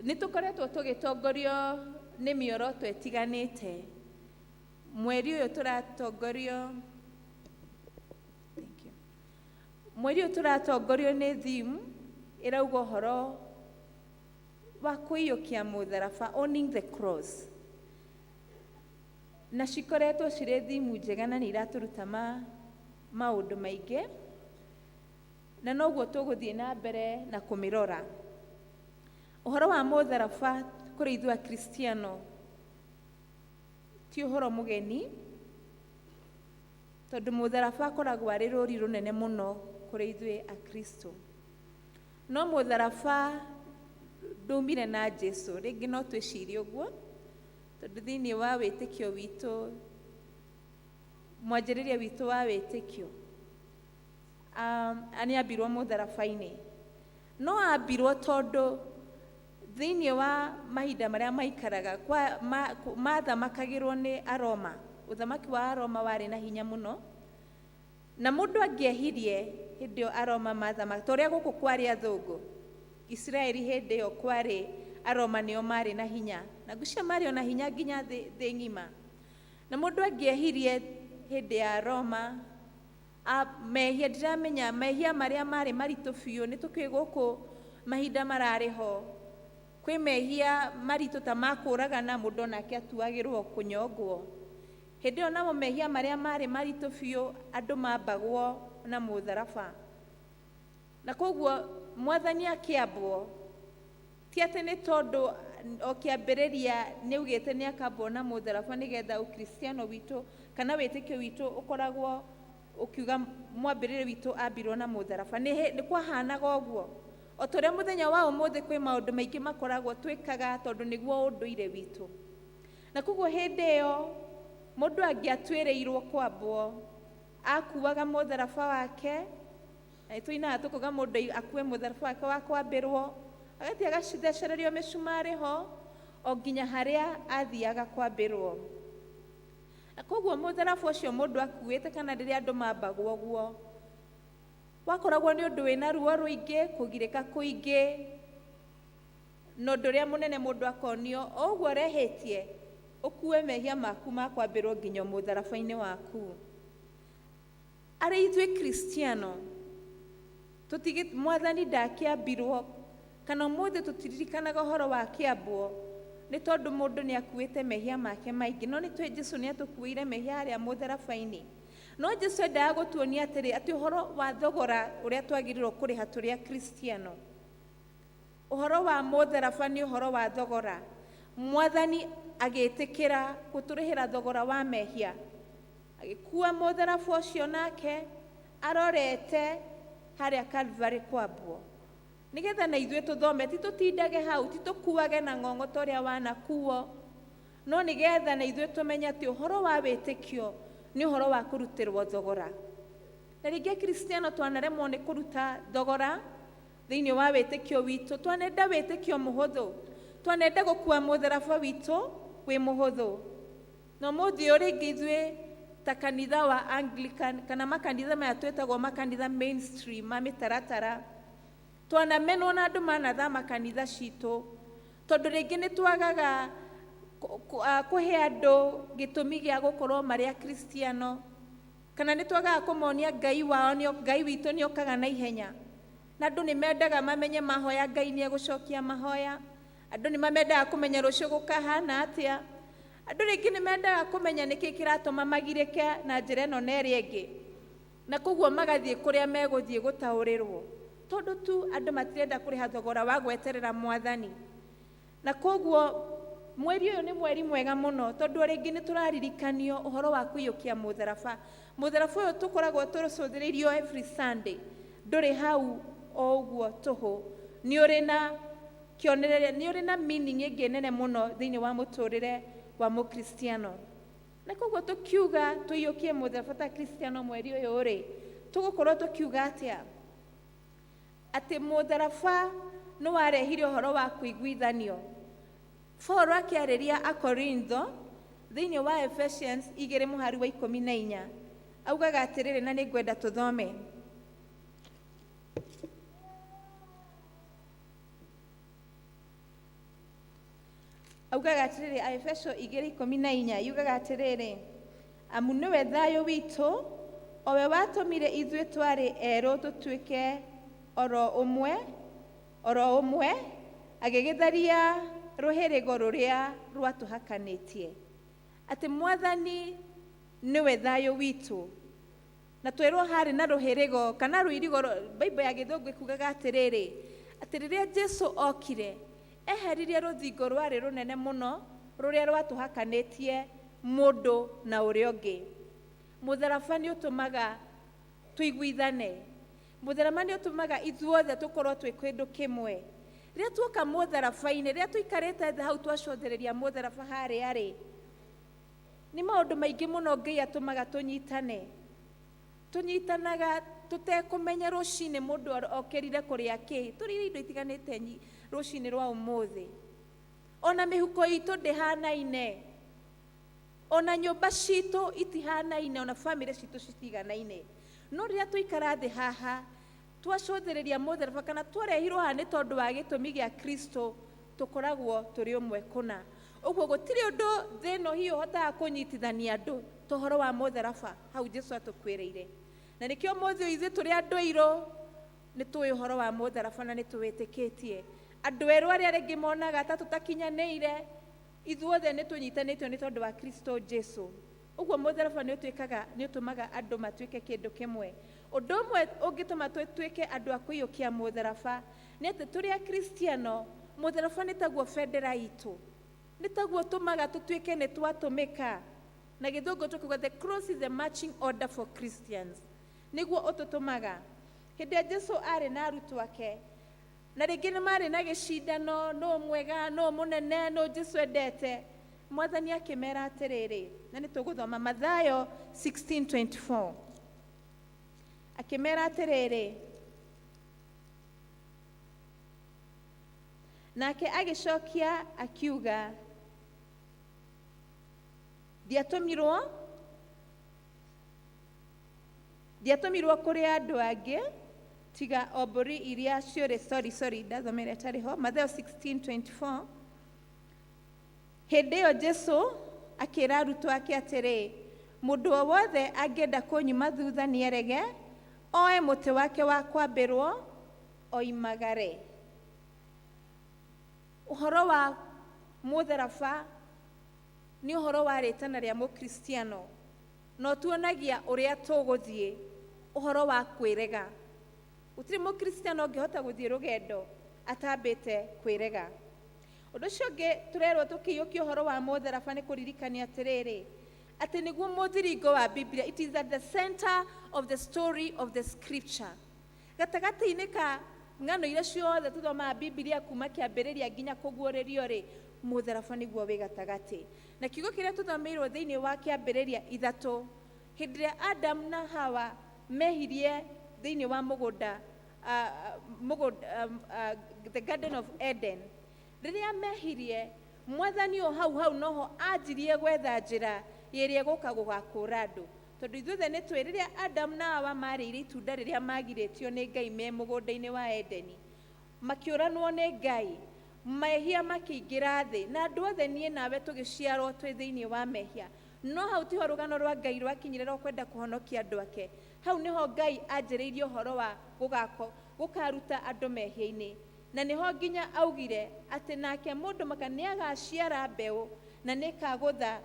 nĩ tũkoretwo tũgĩtongorio nĩ mĩoroto ĩtiganĩte. Mweri ũyũ tũratongorio, thank you. Mweri ũyũ tũratongorio nĩ theme ĩrauga ũhoro wa kũiyũkia mũtharaba, owning the cross. Na cikoretwo cirĩ theme njega na nĩ iratũruta maũndũ maingĩ, na noguo tũgũthiĩ na mbere na kũmĩrora. Ũhoro wa mũtharaba kũrĩ ithuĩ Akristiano ti ũhoro mũgeni, tondũ mũtharaba akoragwo arĩ rũri rũnene mũno kũrĩ ithuĩ Akristo. No mũtharaba ndumire na Jesu, rĩngĩ no twĩcirie ũguo, tondũ thĩinĩ wa wĩtĩkio witũ, mwanjĩrĩria witũ wa wĩtĩkio, nĩ ambirwo mũtharaba-inĩ. No ambirwo tondũ thĩinĩ wa mahinda marĩa maikaraga, mathamakagĩrwo nĩ Aroma. Ũthamaki wa Aroma warĩ na hinya mũno, na mũndũ angĩehirie hĩndĩ ĩyo Aroma mathamaka, ta ũrĩa gũkũ kwarĩ athũngũ, Isiraeli hĩndĩ ĩyo kwarĩ Aroma nĩo marĩ na hinya, na ngwĩciria marĩ ona hinya nginya thĩ ng'ima. Na mũndũ angĩehirie hĩndĩ ya Roma, mehia, ndiramenya mehia marĩa marĩ maritũ biũ, nĩ tũkĩũĩ gũkũ mahinda mararĩ ho, kwĩ mehia maritũ ta ma kũũragana, mũndũ onake atuagĩrwo kũnyongwo. Hĩndĩ ĩyo namo mehia marĩa marĩ maritũ biũ, andũ mambagwo na mũtharaba. Na koguo Mwathani akĩambwo, ti atĩ nĩ tondũ o kĩambĩrĩria nĩ augĩte nĩ akambwo na mũtharaba nĩgetha ũkristiano witũ kana wĩtĩkio witũ ũkoragwo ũkiuga mwambĩrĩrio witũ ambirwo na mũtharaba. Nĩ kwahanaga ũguo. O ta ũrĩa mũthenya wa ũmũthĩ kwĩ maũndũ maingĩ makoragwo twĩkaga tondũ nĩguo ũndũire witũ. Na koguo hĩndĩ ĩyo Mũndũ angĩatuĩrĩirwo kwambwo, akuaga mũtharaba wake, na nĩ tũinaga tũkauga mũndũ akue mũtharaba wake wa kwambĩrwo, agathiĩ agathecererio mĩcumarĩ ho, o nginya harĩa athiaga kwambĩrwo. Na koguo mũtharaba ũcio mũndũ akuĩte kana rĩrĩa andũ mambagwo ũguo, wakoragwo nĩ ũndũ wĩna ruo rũingĩ, kũgirĩka kũingĩ, na ũndũ ũrĩa mũnene mũndũ akonio, o ũguo ũrehĩtie, ũkue mehia maku ma kwambĩrwo nginya mũtharaba-inĩ waku. Arĩ ithuĩ Kristiano, tũtigĩ mwathani ndakĩambirwo, kana ũmũthĩ tũtiririkanaga ũhoro wa kĩambwo, nĩ tondũ mũndũ nĩ akuĩte mehia make maingĩ, no nĩ tũĩ Jesũ nĩ atũkuĩire mehia harĩa mũtharaba-inĩ. No Jesũ endaga gũtuonia atĩrĩ, atĩ ũhoro wa thogora ũrĩa twagĩrĩirwo kũrĩha tũrĩ Akristiano. Ũhoro wa mũtharaba nĩ ũhoro wa thogora. Mwathani agĩtĩkĩra gũtũrĩhĩra thogora wa mehia, agĩkua mũtharaba ũcio nake arorete harĩa Calvary kwambwo, nĩgetha na ithuĩ tũthome, ti tũtindage hau, ti tũkuage na ng'ong'o ta ũrĩa wanakuo, no nĩgetha na ithuĩ tũmenye atĩ ũhoro wa wĩtĩkio nĩ ũhoro wa kũrutĩrwo thogora. Na rĩngĩ Akristiano twanaremwo nĩ kũruta thogora thĩinĩ wa wĩtĩkio witũ, twanenda wĩtĩkio mũhũthũ, twanenda gũkua mũtharaba witũ wĩ mũhũthũ. Na ũmũthĩ ũyũ rĩngĩ ithuĩ ta kanitha wa Anglican kana makanitha maya twĩtagwo makanitha mainstream ma mĩtaratara, twanamenwo na andũ manathama kanitha citũ, tondũ rĩngĩ nĩ twagaga kũhe andũ gĩtũmi gĩa gũkorwo marĩ Akristiano, kana nĩ twagaga kũmonia Ngai wao, Ngai witũ nĩ okaga na ihenya. Na andũ nĩ mendaga mamenye mahoya Ngai nĩ egũcokia mahoya. Andũ nĩ mamendaga kũmenya rũciũ gũkahana atĩa. Andũ rĩngĩ nĩ mendaga kũmenya nĩkĩ kĩratũma magirĩke na njĩra ĩno na ĩrĩa ĩngĩ, na koguo magathiĩ kũrĩa megũthiĩ gũtaũrĩrwo, tondũ tu andũ matirenda kũrĩha thogora wa gweterera mwathani. Na koguo mweri ũyũ nĩ mweri mwega mũno, tondũ rĩngĩ nĩ tũraririkanio ũhoro wa kũiyũkia mũtharaba. Mũtharaba ũyũ tũkoragwo tũcũthĩrĩirio every Sunday, ndũrĩ hau o ũguo tũhũ, nĩ ũrĩ na kĩonereria, nĩ ũrĩ na meaning ĩngĩ nene mũno thĩinĩ wa mũtũrĩre wa mũkristiano. Na koguo tũkiuga tũiyũkie mũtharaba ta Kristiano mweri ũyũ rĩ, tũgũkorwo tũkiuga atĩa? Atĩ mũtharaba nĩ warehire ũhoro wa kũiguithanio. Paul akĩarĩria Akorintho thĩinĩ wa Ephesians igĩrĩ mũhari wa ikũmi na inya, augaga atĩrĩrĩ, na nĩngwenda tũthome. Augaga atĩrĩrĩ, Aefeso igĩrĩ ikũmi na inya, yugaga atĩrĩrĩ, amu nĩwe thayũ witũ, o we watũmire ithuĩ twarĩ erũ tũtuĩke oro ũmwe, oro ũmwe, agĩgĩtharia rũhĩrĩgo rũrĩa rwatũhakanĩtie. Atĩ mwathani nĩwe thayũ witũ. Na twĩrwo harĩ na rũhĩrĩgo kana rũirigo, Bible ya Gĩthũngũ ĩkugaga atĩrĩrĩ, atĩ rĩrĩa Jesũ okire, eheririe rũthingo rwarĩ rũnene mũno rũrĩa rwatũhakanĩtie mũndũ na ũrĩa ũngĩ. Mũtharaba nĩ ũtũmaga tũiguithane. Mũtharaba nĩ ũtũmaga ithuothe tũkorwo twĩ kĩndũ kĩmwe. Rĩrĩa tuoka mũtharaba-inĩ, rĩrĩa tũikarĩte thĩ hau twacũthĩrĩria mũtharaba harĩa rĩ, nĩ maũndũ maingĩ mũno Ngai atũmaga tũnyitane. Tũnyitanaga tũtekũmenya rũcinĩ mũndũ okĩrire kũrĩa kĩ. Tũrĩire indo itiganĩte rũcinĩ rwa ũmũthĩ. Ona mĩhuko itũ ndĩhanaine. Ona nyũmba citũ itihanaine, ona bamĩrĩ citũ citiganaine. No rĩrĩa tũikara thĩ haha, twacũthĩrĩria mũtharaba kana twarehirwo haha nĩ tondũ wa gĩtũmi gĩa Kristo, tũkoragwo tũrĩ ũmwe kũna. Ũguo gũtirĩ ũndũ thĩ ĩno hihi ũhotaga kũnyitithania andũ ta ũhoro wa mũtharaba hau Jesũ atũkuĩrĩire. Na nĩkĩo ũmũthĩ ũyũ ithuĩ tũrĩ andũ airũ nĩ tũĩ ũhoro wa mũtharaba na nĩ tũwĩtĩkĩtie. Andũ erũ arĩa rĩngĩ monaga ta tũtakinyanĩire, ithuothe nĩ tũnyitanĩtio nĩ tondũ wa Kristo Jesũ. Ũguo mũtharaba nĩ ũtuĩkaga, nĩ ũtũmaga andũ matuĩke kĩndũ kĩmwe. Ũndũ ũmwe ũngĩtũma tũtuĩke andũ a kũiyũkia mũtharaba nĩ atĩ tũrĩ Akristiano, mũtharaba nĩ taguo bendera itũ. Nĩ taguo ũtũmaga tũtuĩke nĩ twatũmĩka. Na Gĩthũngũ tũkuga the cross is the marching order for Christians. Nĩguo ũtũtũmaga. Hĩndĩ ĩrĩa Jesũ arĩ na arutwo ake, na rĩngĩ nĩ marĩ na gĩcindano, nũ mwega, nũ mũnene, nũ Jesũ endete. Mwathani akĩmera atĩrĩrĩ, na nĩ tũgũthoma Mathayo 16:24. Akĩmera atĩrĩrĩ, nake agĩcokia akiuga, ndiatũmirwo kũrĩ andũ angĩ tiga o mbũri iria ciũrĩ. Sorry, sorry, ndathomere ĩtarĩ ho. Mathayo 16:24. Hĩndĩ ĩyo Jesu akĩra arutwo ake atĩrĩ, mũndũ o wothe angĩenda kũnyuma thutha nĩerege, oe mũtĩ wake wa kwambĩrwo oimagare. Ũhoro wa mũtharaba nĩ ũhoro wa rĩtana rĩa mũkristiano, na ũtuonagia ũrĩa tũgũthiĩ ũhoro wa kwĩrega. Gũtirĩ mũkristiano ũngĩhota gũthiĩ rũgendo atambĩte kwĩrega. Ũndũ ũcio ũngĩ tũrerwo tũkĩiyũkia ũhoro wa mũtharaba nĩ kũririkania atĩrĩrĩ, atĩ nĩguo mũthiringo wa Biblia. It is at the center of the story of the scripture. Gatagatĩ-inĩ ka ng'ano iria ciothe tũthomaga Biblia kuma kĩambĩrĩria nginya kũguũrĩrio rĩ, mũtharaba nĩguo wĩ gatagatĩ. Na kiugo kĩrĩa tũthomeirwo thĩinĩ wa kĩambĩrĩria 3, hĩndĩ ĩrĩa Adam na Hawa mehirie thĩinĩ wa mũgũnda, the Garden of Eden, rĩrĩa mehirie, mwathani o hau hau noho anjirie gwetha njĩra ĩrĩa ĩgũka gũgakũra andũ. Tondũ ithuothe nĩ tũĩ rĩrĩa Adam na Hawa marĩire itunda rĩrĩa magirĩtio nĩ Ngai me mũgũnda-inĩ wa Edeni, makĩũranwo nĩ Ngai, mehia makĩingĩra thĩ, na andũ othe niĩ nawe tũgĩciarwo twĩ thĩinĩ wa mehia. No hau tiho rũgano rwa Ngai rwakinyire rwa kwenda kũhonokia andũ ake. Hau nĩho Ngai anjĩrĩirie ũhoro wa gũkaruta andũ mehia-inĩ. Na nĩho nginya augire atĩ nake mũndũ maka nĩagaciara mbeũ na nĩkagũtha,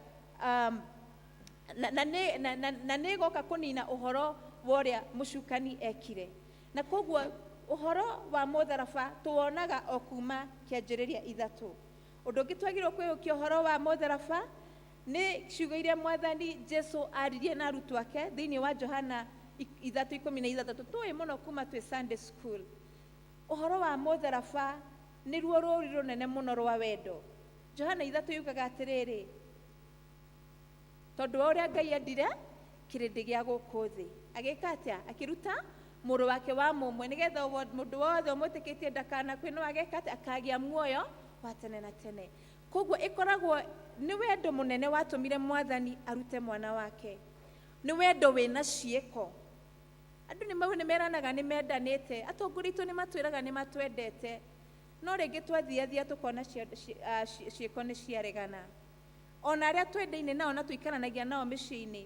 na nĩgoka kũnina ũhoro wa ũrĩa mũcukani ekire. Na koguo ũhoro wa mũtharaba tũwonaga o kuma kĩanjĩrĩria 3. Ũndũ ũngĩ twagĩrĩirwo kwĩyũkia ũhoro wa mũtharaba nĩ ciugo iria mwathani Jesu aririe na arutwo ake thĩinĩ wa Johana 3:16, tũĩ mũno kuma twĩ Sunday school. Ũhoro wa mũtharaba nĩruo rũũri rũnene mũno rwa wendo. Johana 3 yugaga atĩrĩrĩ, tondũ wa ũrĩa Ngai endire kĩrĩndĩ gĩa gũkũ thĩ, agĩka atĩa? Akĩruta mũrũ wake wa mũmwe, nĩgetha mũndũ wothe ũmwĩtĩkĩtie ndakanakue, no ageka atĩa? Akagĩa muoyo wa tene na tene. Koguo ĩkoragwo nĩ wendo mũnene watũmire mwathani arute mwana wake. Nĩ wendo wĩna ciĩko. Andũ nĩ meranaga nĩ mendanĩte, atongoria aitũ nĩ matwĩraga nĩ matwendete, no rĩngĩ twathiathia tũkona ciĩko nĩ ciaregana. Ona arĩa twendaine nao na tũikaranagia nao mĩciĩ-inĩ,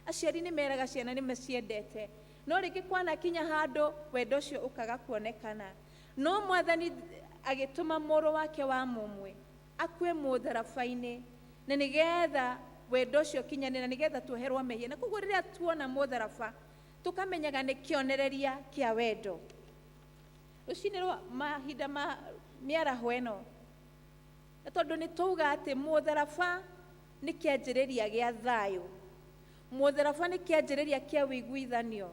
aciari nĩ meraga ciana nĩ maciendete, no rĩngĩ kwanakinya handũ wendo ũcio ũkaga kuonekana. No mwathani agĩtũma mũrũ wake wa mũmwe akue mũtharaba-inĩ, na nĩgetha wendo ũcio ũkinyanĩre, na nĩgetha tuoherwo mehia. Na koguo rĩrĩa tuona mũtharaba tũkamenyaga nĩ kĩonereria kĩa wendo. Rũcinĩ rwa mahinda ma mĩaraho ĩno, na tondũ nĩ twauga atĩ mũtharaba nĩ kĩanjĩrĩria gĩa thayũ, mũtharaba nĩ kĩanjĩrĩria kĩa ũiguithanio,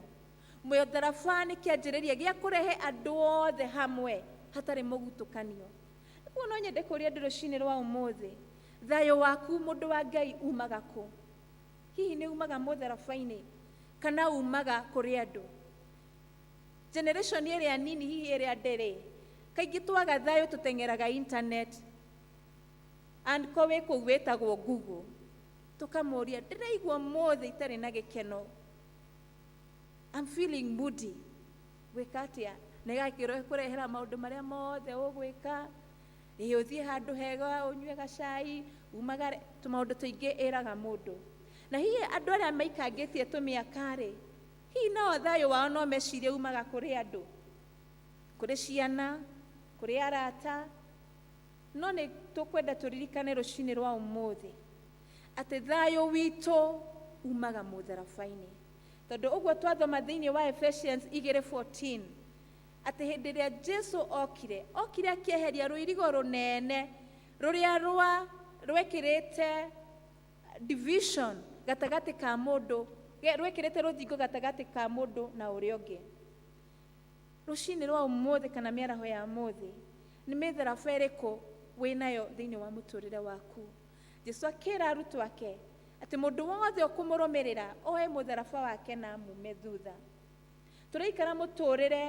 mũtharaba nĩ kĩanjĩrĩria gĩa kũrehe andũ othe hamwe hatarĩ mũgutũkanio. Koguo no nyende kũũria andũ rũcinĩ rwa ũmũthĩ, thayũ waku mũndũ wa Ngai umaga kũ? Hihi nĩ umaga mũtharaba-inĩ kana umaga kũrĩ andũ? Generation ĩrĩa nini hihi ĩrĩa ndĩrĩ, kaingĩ twaga thayũ tũteng'eraga internet, and ko wĩ kũu wĩtagwo Google, tũkamũria ndĩraigua ũmũthĩ itarĩ na gĩkeno, I'm feeling moody, gwĩka atĩa? Na ĩgakĩrehera maũndũ marĩa mothe ũgwĩka, ĩ ũthiĩ handũ hega ũnyue gacai, umagare, tũmaũndũ tũingĩ ĩraga mũndũ. Na hihi andũ arĩa maikangĩtie tũmĩaka-rĩ, hihi nao thayũ wao no mecirie umaga kũrĩ andũ, kũrĩ ciana, kũrĩ arata? No nĩ tũkwenda tũririkane rũcinĩ rwa ũmũthĩ atĩ thayũ witũ umaga mũtharaba-inĩ. Tondũ ũguo twathoma thĩinĩ wa Ephesians 2:14 atĩ hĩndĩ ĩrĩa Jesu okire, okire akĩeheria rũirigo rũnene rũrĩa rwekĩrĩte division gatagatĩ ka mũndũ, rwekĩrĩte rũthingo gatagatĩ ka mũndũ na ũrĩa ũngĩ. Rũcinĩ rwa ũmũthĩ kana mĩaraho ya ũmũthĩ, nĩ mĩtharaba ĩrĩkũ wĩnayo thĩinĩ wa mũtũrĩre waku? Jesu akĩra arutwo ake atĩ mũndũ wothe ũkũmũrũmĩrĩra oe mũtharaba wake na amume thutha. Tũraikara mũtũrĩre